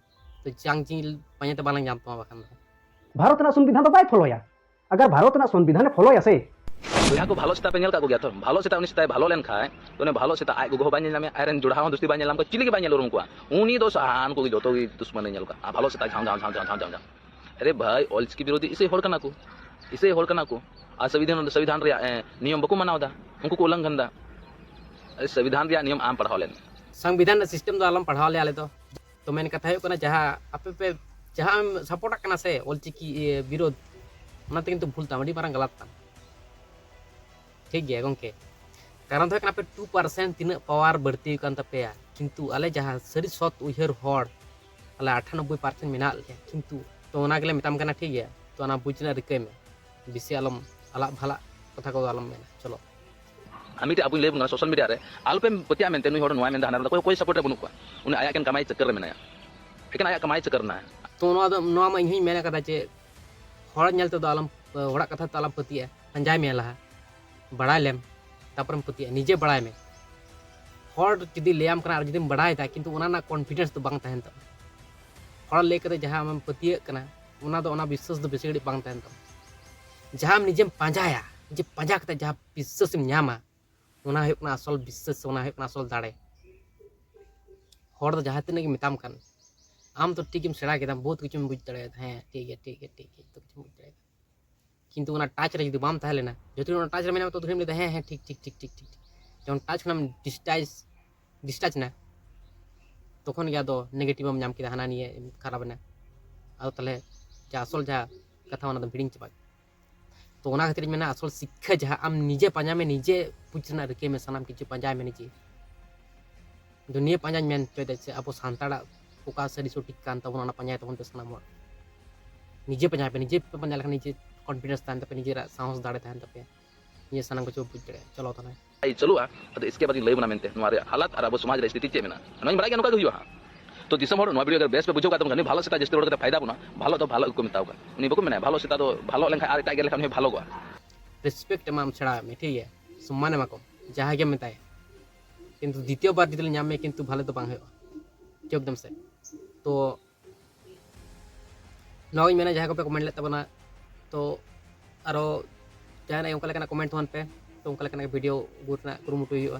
ᱛᱚ ᱡᱟᱝ ᱡᱤᱞ ᱯᱟᱸᱡᱟ ᱛᱮ ᱵᱟᱝ ᱧᱟᱢ ᱛᱟᱢᱟ ᱵᱟᱠᱷᱟᱱ ᱫᱚ᱾ ᱵᱷᱟᱨᱚᱛ ᱨᱮᱱᱟᱜ ᱥᱚᱝᱵᱤᱫᱷᱟᱱ ᱫᱚ ᱵᱟᱭ ᱯᱷᱚᱞᱳᱭᱟ᱾ ᱟᱜᱟᱨ ᱵᱷᱟᱨᱚᱛ ᱨᱮᱱᱟᱜ ᱥᱚᱝᱵᱤᱫᱷᱟᱱᱮ ᱯᱷᱚᱞᱳᱭᱟ ᱥᱮ, ᱵᱚᱭᱦᱟ ᱠᱚ, ᱵᱷᱟᱞᱚ ᱥᱮᱛᱟ ᱯᱮ ᱧᱮᱞ ᱠᱟᱜ ᱠᱚᱜᱮᱭᱟ ᱛᱚ? ᱵᱷᱟᱞᱚ ᱥᱮᱛᱟ ᱩᱱᱤ ᱥᱮᱛᱟᱭ ᱵᱷᱟᱞᱚ ᱞᱮᱱᱠᱷᱟᱡ, ᱩᱱᱤ ᱵᱷᱟᱞᱚ ᱥᱮᱛᱟ ᱟᱡ ᱜᱚᱜᱚ ᱦᱚᱸ ᱵᱟᱭ ᱧᱮᱞ ᱧᱟᱢᱮᱭᱟ, ᱟᱡ ᱨᱮᱱ ᱡᱚᱲᱟ ᱦᱚᱸ ᱫᱩᱥᱤ ᱵᱟᱭ ᱧᱮᱞ ᱧᱟᱢ ᱠᱚᱣᱟ, ᱪᱤᱞᱤ ᱜᱮ ᱵᱟᱭ ᱧᱮᱞ ᱩᱨᱩᱢ ᱠᱚᱣᱟ᱾ ᱩᱱᱤ ᱫᱚ ᱥᱟᱦᱟᱱ ᱠᱚᱜᱮ ᱡᱚᱛᱚ ᱜᱮ ᱫᱩᱥᱢᱟᱱᱮ ᱧᱮᱞ ᱠᱟᱜᱼᱟ᱾ ᱟᱨ ᱵᱷᱟᱞᱚ ᱥᱮᱛᱟ ᱡᱷᱟᱢ ᱡᱷᱟᱢ ᱡᱷᱟᱢ ᱡᱷᱟᱢ ᱡᱷᱟᱢ ᱡᱷᱟᱢ ᱡᱷᱟᱢ᱾ ᱟᱨᱮ ᱵᱷᱟᱭ, ᱚᱞᱪᱤᱠᱤ ᱵᱤᱨᱳᱫᱷᱤ ᱤᱥᱟᱹᱭ ᱦᱚᱲ ᱠᱟᱱᱟ ᱠᱚ, ᱤᱥᱟᱹᱭ ᱦᱚᱲ ᱠᱟᱱᱟ ᱠᱚ᱾ ᱟᱨ ᱥᱚᱝᱵᱤᱫᱷᱟᱱ, ᱥᱚᱝᱵᱤᱫᱷᱟᱱ ᱨᱮᱭᱟᱜ ᱮ, ᱱᱤᱭᱚᱢ ᱵᱟᱠᱚ ᱢᱟᱱᱟᱣ ᱮᱫᱟ, ᱩᱱᱠᱩ ᱠᱚ ᱩᱞᱞᱚᱝᱜᱷᱚᱱ ᱮᱫᱟ᱾ ᱟᱨᱮ ᱥᱚᱝᱵᱤᱫᱷᱟᱱ ᱨᱮᱭᱟᱜ ᱱᱤᱭᱚᱢ ᱟᱢ ᱯᱟᱲᱦᱟᱣ ᱞᱮᱱ ᱢᱮ᱾ ᱥᱚᱝᱵᱤᱫᱷᱟᱱ ᱨᱮᱱᱟᱜ ᱥᱤᱥᱴᱮᱢ ᱫᱚ ᱟᱞᱚᱢ ᱯᱟᱲᱦᱟᱣ ᱞᱮᱭᱟ ᱟᱞᱮ ᱫᱚ᱾ ᱛᱚ ᱢᱮᱱ ᱠᱟᱛᱷᱟ ᱦᱩᱭᱩᱜ ᱠᱟᱱᱟ, ᱡᱟᱦᱟᱸ ᱟᱯᱮ ᱯᱮ, ᱡᱟᱦᱟᱸ ᱟᱢ ᱥᱟᱯᱳᱨᱴᱟᱜ ᱠᱟᱱᱟ ᱥᱮ ᱚᱞᱪᱤᱠᱤ ᱤᱭᱟᱹ ᱵᱤᱨᱳᱫᱷ, ᱚᱱᱟ ᱛᱮ ᱠᱤᱱᱛᱩ ᱵᱷᱩᱞ ᱛᱟᱢ, ᱟᱹᱰᱤ ᱢᱟᱨᱟᱝ ᱜᱟᱞᱟᱛ ᱛᱟᱢ᱾ ᱴᱷᱤᱠ ᱜᱮᱭᱟ ᱜᱚᱢᱠᱮ, ᱠᱟᱨᱚᱱ ᱫᱚ ᱦᱩᱭᱩᱜ ᱠᱟᱱᱟ ᱟᱯᱮ ᱴᱩ ᱯᱟᱨᱥᱮᱱᱴ ᱛᱤᱱᱟᱹᱜ ᱯᱟᱣᱟᱨ ᱵᱟᱹᱲᱛᱤ ᱟᱠᱟᱱ ᱛᱟᱯᱮᱭᱟ, ᱠᱤᱱᱛᱩ ᱟᱞᱮ ᱡᱟᱦᱟᱸ ᱥᱟᱹᱨᱤ ᱥᱚᱛ ᱩᱭᱦᱟᱹᱨ ᱦᱚᱲ, ᱟᱞᱮ ᱟᱴᱷᱟᱱᱚᱵᱵᱳᱭ ᱯᱟᱨᱥᱮᱱᱴ ᱢᱮᱱᱟᱜ ᱞᱮᱭᱟ᱾ ᱠᱤᱱᱛᱩ ᱛᱚ ᱚᱱᱟ ᱜᱮᱞᱮ ᱢᱮᱛᱟᱢ ᱠᱟᱱᱟ, ᱴᱷᱤᱠ ᱜᱮᱭᱟ, ᱛᱚ ᱚᱱᱟ ᱵᱩᱡᱽ ᱨᱮᱱᱟᱜ ᱨᱤᱠᱟᱹᱭ ᱢᱮ, ᱵᱮᱥᱤ ᱟᱞᱚᱢ ᱟᱞᱟᱜ ᱵᱷᱟᱞᱟᱜ ᱠᱟᱛᱷᱟ ᱠᱚᱫᱚ ᱟᱞᱚᱢ ᱢᱮᱱᱟ᱾ ᱪᱚᱞᱚ᱾ ᱟᱨ ᱢᱤᱫᱴᱮᱡ ᱟᱵᱚᱧ ᱞᱟᱹᱭ ᱟᱵᱚᱱ ᱠᱟᱱᱟ, ᱥᱳᱥᱟᱞ ᱢᱤᱰᱤᱭᱟ ᱨᱮ ᱟᱞᱚᱯᱮ ᱯᱟᱹᱛᱭᱟᱜ ᱢᱮᱱᱛᱮ, ᱱᱩᱭ ᱦᱚᱲ ᱱᱚᱣᱟᱭ ᱢᱮᱱᱫᱟ, ᱦᱟᱱᱟ ᱢᱮᱱᱫᱟ, ᱚᱠᱚᱭ, ᱚᱠᱚᱭ ᱥᱟᱯᱳᱨᱴ ᱨᱮ ᱵᱟᱹᱱᱩᱜ ᱠᱚᱣᱟ᱾ ᱩᱱᱤ ᱟᱭᱟᱜ ᱮᱠᱮᱱ ᱠᱟᱢᱟᱭ ᱪᱟᱠᱠᱟᱨ ᱨᱮ ᱢᱮᱱᱟᱭᱟ, ᱮᱠᱮᱱ ᱟᱭᱟᱜ ᱠᱟᱢᱟᱭ ᱪᱟᱠᱠᱟᱨ ᱨᱮ ᱢᱮᱱᱟᱭᱟ᱾ ᱛᱚ ᱱᱚᱣᱟ ᱫᱚ, ᱱᱚᱣᱟ ᱢᱟ ᱤᱧ ᱦᱚᱸᱧ ᱢᱮᱱ ᱠᱟᱫᱟ ᱡᱮ ᱦᱚᱲ ᱧᱮᱞ ᱛᱮᱫᱚ ᱟᱞᱚᱢ, ᱦᱚᱲᱟᱜ ᱠᱟᱛᱷᱟ ᱛᱮ ᱟᱞᱚᱢ ᱯᱟᱹᱛᱭᱟᱹᱜᱼᱟ, ᱯᱟᱸᱡᱟᱭ ᱢᱮ ᱞᱟᱦᱟ, ᱵᱟᱲᱟᱭ ᱞᱮᱢ, ᱛᱟᱯᱚᱨᱮᱢ ᱯᱟᱹᱛᱭᱟᱹᱜᱼᱟ, ᱱᱤᱡᱮ ᱵᱟᱲᱟᱭ ᱢᱮ᱾ ᱦᱚᱲ ᱡᱩᱫᱤ ᱞᱟᱹᱭᱟᱢ ᱠᱟᱱᱟ ᱟᱨ ᱡᱩᱫᱤᱢ ᱵᱟᱲᱟᱭ ᱫᱟ, ᱠᱤᱱᱛᱩ ᱚᱱᱟ ᱨᱮᱱᱟᱜ ᱠᱚᱱᱯᱷᱤᱰᱮᱱᱥ ᱫᱚ ᱵᱟᱝ ᱛᱟᱦᱮᱱ ᱛᱟᱢᱟ᱾ ᱦᱚᱲ ᱞᱟᱹᱭ ᱠᱟᱛᱮ ᱡᱟᱦᱟᱸ ᱟᱢᱮᱢ ᱯᱟᱹᱛᱭᱟᱹᱜ ᱠᱟᱱᱟ, ᱚᱱᱟ ᱫᱚ, ᱚᱱᱟ ᱵᱤᱥᱥᱟᱹᱥ ᱫᱚ ᱵᱮᱥᱤ ᱜᱷᱟᱹᱲᱤᱡ ᱵᱟᱝ ᱛᱟᱦᱮᱱ ᱛᱟᱢᱟ᱾ ᱡᱟᱦᱟᱸ ᱟᱢ ᱱᱤᱡᱮᱢ ᱯᱟᱸᱡᱟᱭᱟ, ᱱᱤᱡᱮ ᱯᱟᱸᱡᱟ ᱠᱟᱛᱮ ᱡᱟᱦᱟᱸ ᱵᱤᱥᱥᱟᱹᱥ ᱮᱢ ᱧᱟᱢᱟ, ᱚᱱᱟ ᱦᱩᱭᱩᱜ ᱠᱟᱱᱟ ᱟᱥᱚᱞ ᱵᱤᱥᱥᱟᱹᱥ, ᱚᱱᱟ ᱦᱩᱭᱩᱜ ᱠᱟᱱᱟ ᱟᱥᱚᱞ ᱫᱟᱲᱮ᱾ ᱦᱚᱲ ᱫᱚ ᱡᱟᱦᱟᱸ ᱛᱤᱱᱟᱹᱜ ᱜᱮ ᱢᱮᱛᱟᱢ ᱠᱟᱱ, ᱟᱢ ᱫᱚ ᱴᱷᱤᱠ ᱮᱢ ᱥᱮᱬᱟ ᱠᱮᱫᱟᱢ, ᱵᱚᱦᱩᱛ ᱠᱤᱪᱷᱩᱢ ᱵᱩᱡᱽ ᱫᱟᱲᱮᱭᱟᱫᱟ, ᱦᱮᱸ ᱴᱷᱤᱠ ᱜᱮᱭᱟ, ᱴᱷᱤᱠ ᱜᱮᱭᱟ, ᱴᱷᱤᱠ ᱜᱮᱭᱟ, ᱡᱚᱛᱚ ᱠᱤᱪᱷᱩᱢ ᱵᱩᱡᱽ ᱫᱟᱲᱮᱭᱟᱫᱟ, ᱠᱤᱱᱛᱩ ᱚᱱᱟ touch ᱨᱮ ᱡᱩᱫᱤ ᱵᱟᱢ ᱛᱟᱦᱮᱸ ᱞᱮᱱᱟ, ᱡᱚᱛᱚ ᱫᱤᱱ ᱚᱱᱟ touch ᱨᱮ ᱢᱮᱱᱟᱢ, ᱛᱚᱛᱚ ᱫᱤᱱ ᱞᱟᱹᱭᱫᱟ ᱦᱮᱸ ᱦᱮᱸ ᱴᱷᱤᱠ ᱴᱷᱤᱠ ᱴᱷᱤᱠ ᱴᱷᱤᱠ ᱴᱷᱤᱠ᱾ ᱡᱚᱠᱷᱚᱱ touch ᱠᱷᱚᱱᱮᱢ detach detach ᱮᱱᱟ, ᱛᱚᱠᱷᱚᱱ ᱜᱮ ᱟᱫᱚ negative ᱮᱢ ᱧᱟᱢ ᱠᱮᱫᱟ, ᱦᱟᱱᱟ ᱱᱤᱭᱟᱹ ᱠᱷᱟᱨᱟᱯ ᱮᱱᱟ᱾ ᱟᱫᱚ ᱛᱟᱦᱚᱞᱮ ᱡᱟ ᱟᱥᱚᱞ ᱡᱟᱦᱟᱸ ᱠᱟᱛᱷᱟ, ᱚᱱᱟ ᱫᱚ ᱦᱤᱲᱤᱧ ᱪᱟᱵᱟ ᱠᱮᱫᱟ᱾ ᱛᱚ ᱚᱱᱟ ᱠᱷᱟᱹᱛᱤᱨ ᱤᱧ ᱢᱮᱱᱟ, ᱟᱥᱚᱞ ᱥᱤᱠᱠᱷᱟ ᱡᱟᱦᱟᱸ, ᱟᱢ ᱱᱤᱡᱮ ᱯᱟᱸᱡᱟᱭ ᱢᱮ, ᱱᱤᱡᱮ ᱵᱩᱡᱽ ᱨᱮᱱᱟᱜ ᱨᱤᱠᱟᱹᱭ ᱢᱮ, ᱥᱟᱱᱟᱢ ᱠᱤᱪᱷᱩ ᱯᱟᱸᱡᱟᱭ ᱢᱮ ᱱᱤᱡᱮ᱾ ᱫᱩᱱᱤᱭᱟᱹ ᱯᱟᱸᱡᱟᱧ ᱢᱮᱱ ᱦᱚᱪᱚᱭᱮᱫᱟ ᱡᱮ ᱟᱵᱚ ᱥᱟᱱᱛᱟᱲᱟᱜ ᱚᱠᱟ ᱥᱟᱹᱨᱤ ᱥᱚᱴᱷᱤᱠ ᱠᱟᱱ ᱛᱟᱵᱚᱱᱟ, ᱚᱱᱟ ᱯᱟᱸᱡᱟᱭ ᱛᱟᱵᱚᱱ ᱯᱮ ᱥᱟᱱᱟᱢ ᱦᱚᱲ᱾ ᱱᱤᱡᱮ ᱯᱟᱸᱡᱟᱭ ᱯᱮ, ᱱᱤᱡᱮ ᱯᱮ ᱯᱟᱸᱡᱟ ᱞᱮᱠᱷᱟᱱ ᱱᱤᱡᱮ confidence ᱛᱟᱦᱮᱱ ᱛᱟᱯᱮᱭᱟ, ᱱᱤᱡᱮᱨᱟᱜ ᱥᱟᱦᱚᱥ ᱫᱟᱲᱮ ᱛᱟᱦᱮᱱ ᱛᱟᱯᱮᱭᱟ, ᱱᱤᱡᱮ ᱥᱟᱱᱟᱢ ᱠᱤᱪᱷᱩ ᱵᱩᱡᱽ ᱫᱟᱲᱮᱭᱟᱜᱼᱟ᱾ ᱪᱚᱞᱚ ᱛᱟᱦᱚᱞᱮ᱾ ये चलुआ, ᱟᱫᱚ ᱤᱥᱠᱮ ᱵᱟᱫ ᱤᱧ ᱞᱟᱹᱭ ᱟᱵᱚᱱᱟ ᱢᱮᱱᱛᱮ ᱱᱚᱣᱟ ᱨᱮᱭᱟᱜ ᱦᱟᱞᱟᱛ ᱟᱨ ᱟᱵᱚ ᱥᱚᱢᱟᱡᱽ ᱨᱮᱭᱟᱜ ᱥᱛᱷᱤᱛᱤ ᱪᱮᱫ ᱢᱮᱱᱟᱜᱼᱟ᱾ ᱱᱚᱣᱟᱧ ᱵᱟᱲᱟᱭ ᱜᱮᱭᱟ ᱱᱚᱝᱠᱟ ᱜᱮ ᱦᱩᱭᱩᱜᱼᱟ ᱦᱟᱸᱜ᱾ ᱛᱚ ᱫᱤᱥᱚᱢ ᱦᱚᱲ, ᱱᱚᱣᱟ video ᱟᱜᱟᱨ ᱵᱮᱥ ᱯᱮ ᱵᱩᱡᱷᱟᱹᱣ ᱠᱷᱟᱱ ᱫᱚ ᱠᱷᱟᱹᱞᱤ ᱵᱷᱟᱞᱚ ᱥᱮᱛᱟ ᱡᱟᱹᱥᱛᱤ ᱨᱚᱲ ᱠᱟᱛᱮ ᱯᱷᱟᱭᱫᱟ ᱵᱟᱹᱱᱩᱜᱼᱟ, ᱵᱷᱟᱞᱚ ᱫᱚ ᱵᱷᱟᱞᱚ ᱜᱮᱠᱚ ᱢᱮᱛᱟᱣ ᱠᱟᱱ᱾ ᱩᱱᱤ ᱵᱟᱠᱚ ᱢᱮᱱᱟ ᱵᱷᱟᱞᱚ ᱥᱮᱛᱟ ᱫᱚ ᱵᱷᱟᱞᱚ ᱞᱮᱱᱠᱷᱟᱱ ᱟᱨ ᱮᱴᱟᱜ ᱜᱮ ᱞᱮᱠᱷᱟᱱ ᱩᱱᱤ ᱦᱚᱸ ᱵᱷᱟᱞᱚᱜᱚᱜᱼᱟ᱾ Respect ᱮᱢᱟᱢ ᱥᱮᱬᱟᱭ ᱢᱮ, ᱴᱷᱤᱠ ᱜᱮᱭᱟ, ᱥᱚᱢᱢᱟᱱ ᱮᱢᱟ ᱠᱚᱢ, ᱡᱟᱦᱟᱸᱭ ᱜᱮᱢ ᱢᱮᱛᱟᱭᱟ, ᱠᱤᱱᱛᱩ ᱫᱤᱛᱤᱭᱚ ᱵᱟᱨ ᱡᱩᱫᱤ ᱞᱮ ᱧᱟᱢ ᱢᱮᱭᱟ, ᱠᱤᱱᱛᱩ ᱵᱷᱟᱞᱮ ᱫᱚ ᱵᱟᱝ ᱦᱩᱭᱩᱜᱼᱟ᱾ ᱵᱩᱡᱷᱟᱹᱣ ᱠᱮᱫᱟᱢ ᱥᱮ? ᱛᱚ ᱱᱚᱣᱟᱧ ᱢᱮᱱᱟ, ᱡᱟᱦᱟᱸᱭ ᱠᱚᱯᱮ comment ᱞᱮᱫ ᱛᱟᱵᱚᱱᱟ, ᱛᱚ ᱟᱨᱚ ᱡᱟᱦᱟᱱᱟᱜ ᱚᱱᱠᱟ ᱞᱮᱠᱟᱱᱟᱜ comment ᱛᱟᱵᱚᱱ ᱯᱮ, ᱛᱚ ᱚᱱᱠᱟ ᱞᱮᱠᱟᱱᱟᱜ video ᱟᱹᱜᱩ ᱨᱮᱱᱟᱜ ᱠᱩᱨᱩᱢᱩᱴᱩ ᱦᱩᱭᱩᱜᱼᱟ᱾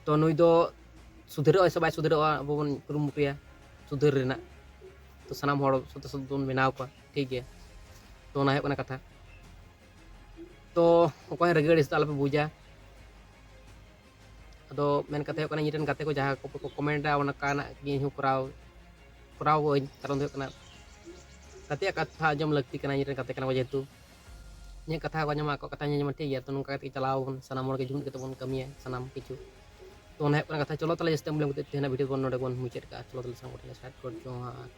ᱛᱚ ᱱᱩᱭ ᱫᱚ ᱥᱩᱫᱷᱟᱹᱨᱚᱜ ᱟᱭ ᱥᱮ ᱵᱟᱭ ᱥᱩᱫᱷᱟᱹᱨᱚᱜᱼᱟ, ᱟᱵᱚ ᱵᱚᱱ ᱠᱩᱨᱩᱢᱩᱴᱩᱭᱟ ᱥᱩᱫᱷᱟᱹᱨ ᱨᱮᱱᱟᱜ᱾ ᱛᱚ ᱥᱟᱱᱟᱢ ᱦᱚᱲ ᱥᱚᱛᱮ ᱥᱚᱛᱮ ᱵᱚᱱ ᱵᱮᱱᱟᱣ ᱠᱚᱣᱟ, ᱴᱷᱤᱠ ᱜᱮᱭᱟ᱾ ᱛᱚ ᱚᱱᱟ ᱦᱩᱭᱩᱜ ᱠᱟᱱᱟ ᱠᱟᱛᱷᱟ᱾ ᱛᱚ ᱚᱠᱚᱭ ᱦᱚᱸ ᱨᱟᱹᱜᱤ ᱟᱹᱲᱤᱥ ᱫᱚ ᱟᱞᱚᱯᱮ ᱵᱩᱡᱟ᱾ ᱟᱫᱚ ᱢᱮᱱ ᱠᱟᱛᱷᱟ ᱦᱩᱭᱩᱜ ᱠᱟᱱᱟ, ᱤᱧ ᱨᱮᱱ ᱜᱟᱛᱮ ᱠᱚ ᱡᱟᱦᱟᱸ ᱠᱚ, ᱠᱚ comment ᱟ, ᱚᱱᱠᱟᱱᱟᱜ ᱜᱮ ᱤᱧ ᱦᱚᱸ ᱠᱚᱨᱟᱣ, ᱠᱚᱨᱟᱣ ᱟᱹᱧ᱾ ᱠᱟᱨᱚᱱ ᱫᱚ ᱦᱩᱭᱩᱜ ᱠᱟᱱᱟ, ᱜᱟᱛᱮᱭᱟᱜ ᱠᱟᱛᱷᱟ ᱟᱸᱡᱚᱢ ᱞᱟᱹᱠᱛᱤ ᱠᱟᱱᱟ, ᱤᱧ ᱨᱮᱱ ᱜᱟᱛᱮ ᱠᱟᱱᱟ ᱠᱚ ᱡᱮᱦᱮᱛᱩ᱾ ᱤᱧᱟᱹᱜ ᱠᱟᱛᱷᱟ ᱠᱚ ᱟᱸᱡᱚᱢᱟ, ᱟᱠᱚᱣᱟᱜ ᱠᱟᱛᱷᱟ ᱟᱸᱡᱚᱢᱟ, ᱴᱷᱤᱠ ᱜᱮᱭᱟ᱾ ᱛᱚ ᱱᱚᱝᱠᱟ ᱠᱟᱛᱮ ᱪᱟᱞᱟᱣ ᱟᱵᱚᱱ, ᱥᱟᱱᱟᱢ ᱦᱚᱲ ᱜᱮ ᱡᱩᱢᱤᱫ ᱠᱟᱛᱮ ᱵᱚᱱ ᱠᱟᱹᱢᱤᱭᱟ ᱥᱟᱱᱟᱢ ᱠᱤᱪᱷᱩ᱾ ᱛᱚ ᱚᱱᱟ ᱦᱩᱭᱩᱜ ᱠᱟᱱᱟ ᱠᱟᱛᱷᱟ᱾ ᱪᱚᱞᱚ ᱛᱟᱦᱚᱞᱮ ᱡᱟᱹᱥᱛᱤ ᱵᱟᱝ ᱵᱤᱞᱚᱢ ᱠᱟᱛᱮ ᱛᱮᱦᱮᱧᱟᱜ video ᱵᱚᱱ ᱱᱚᱰᱮ ᱵᱚᱱ ᱢᱩᱪᱟᱹᱫ ᱠᱟᱜᱼᱟ᱾ ᱪᱚᱞᱚ ᱛᱟᱦᱚᱞᱮ ᱥᱟᱱᱟᱢ ᱠᱚᱴᱷᱮᱱ start ᱠᱚᱨ ᱡᱚᱦᱟᱨ᱾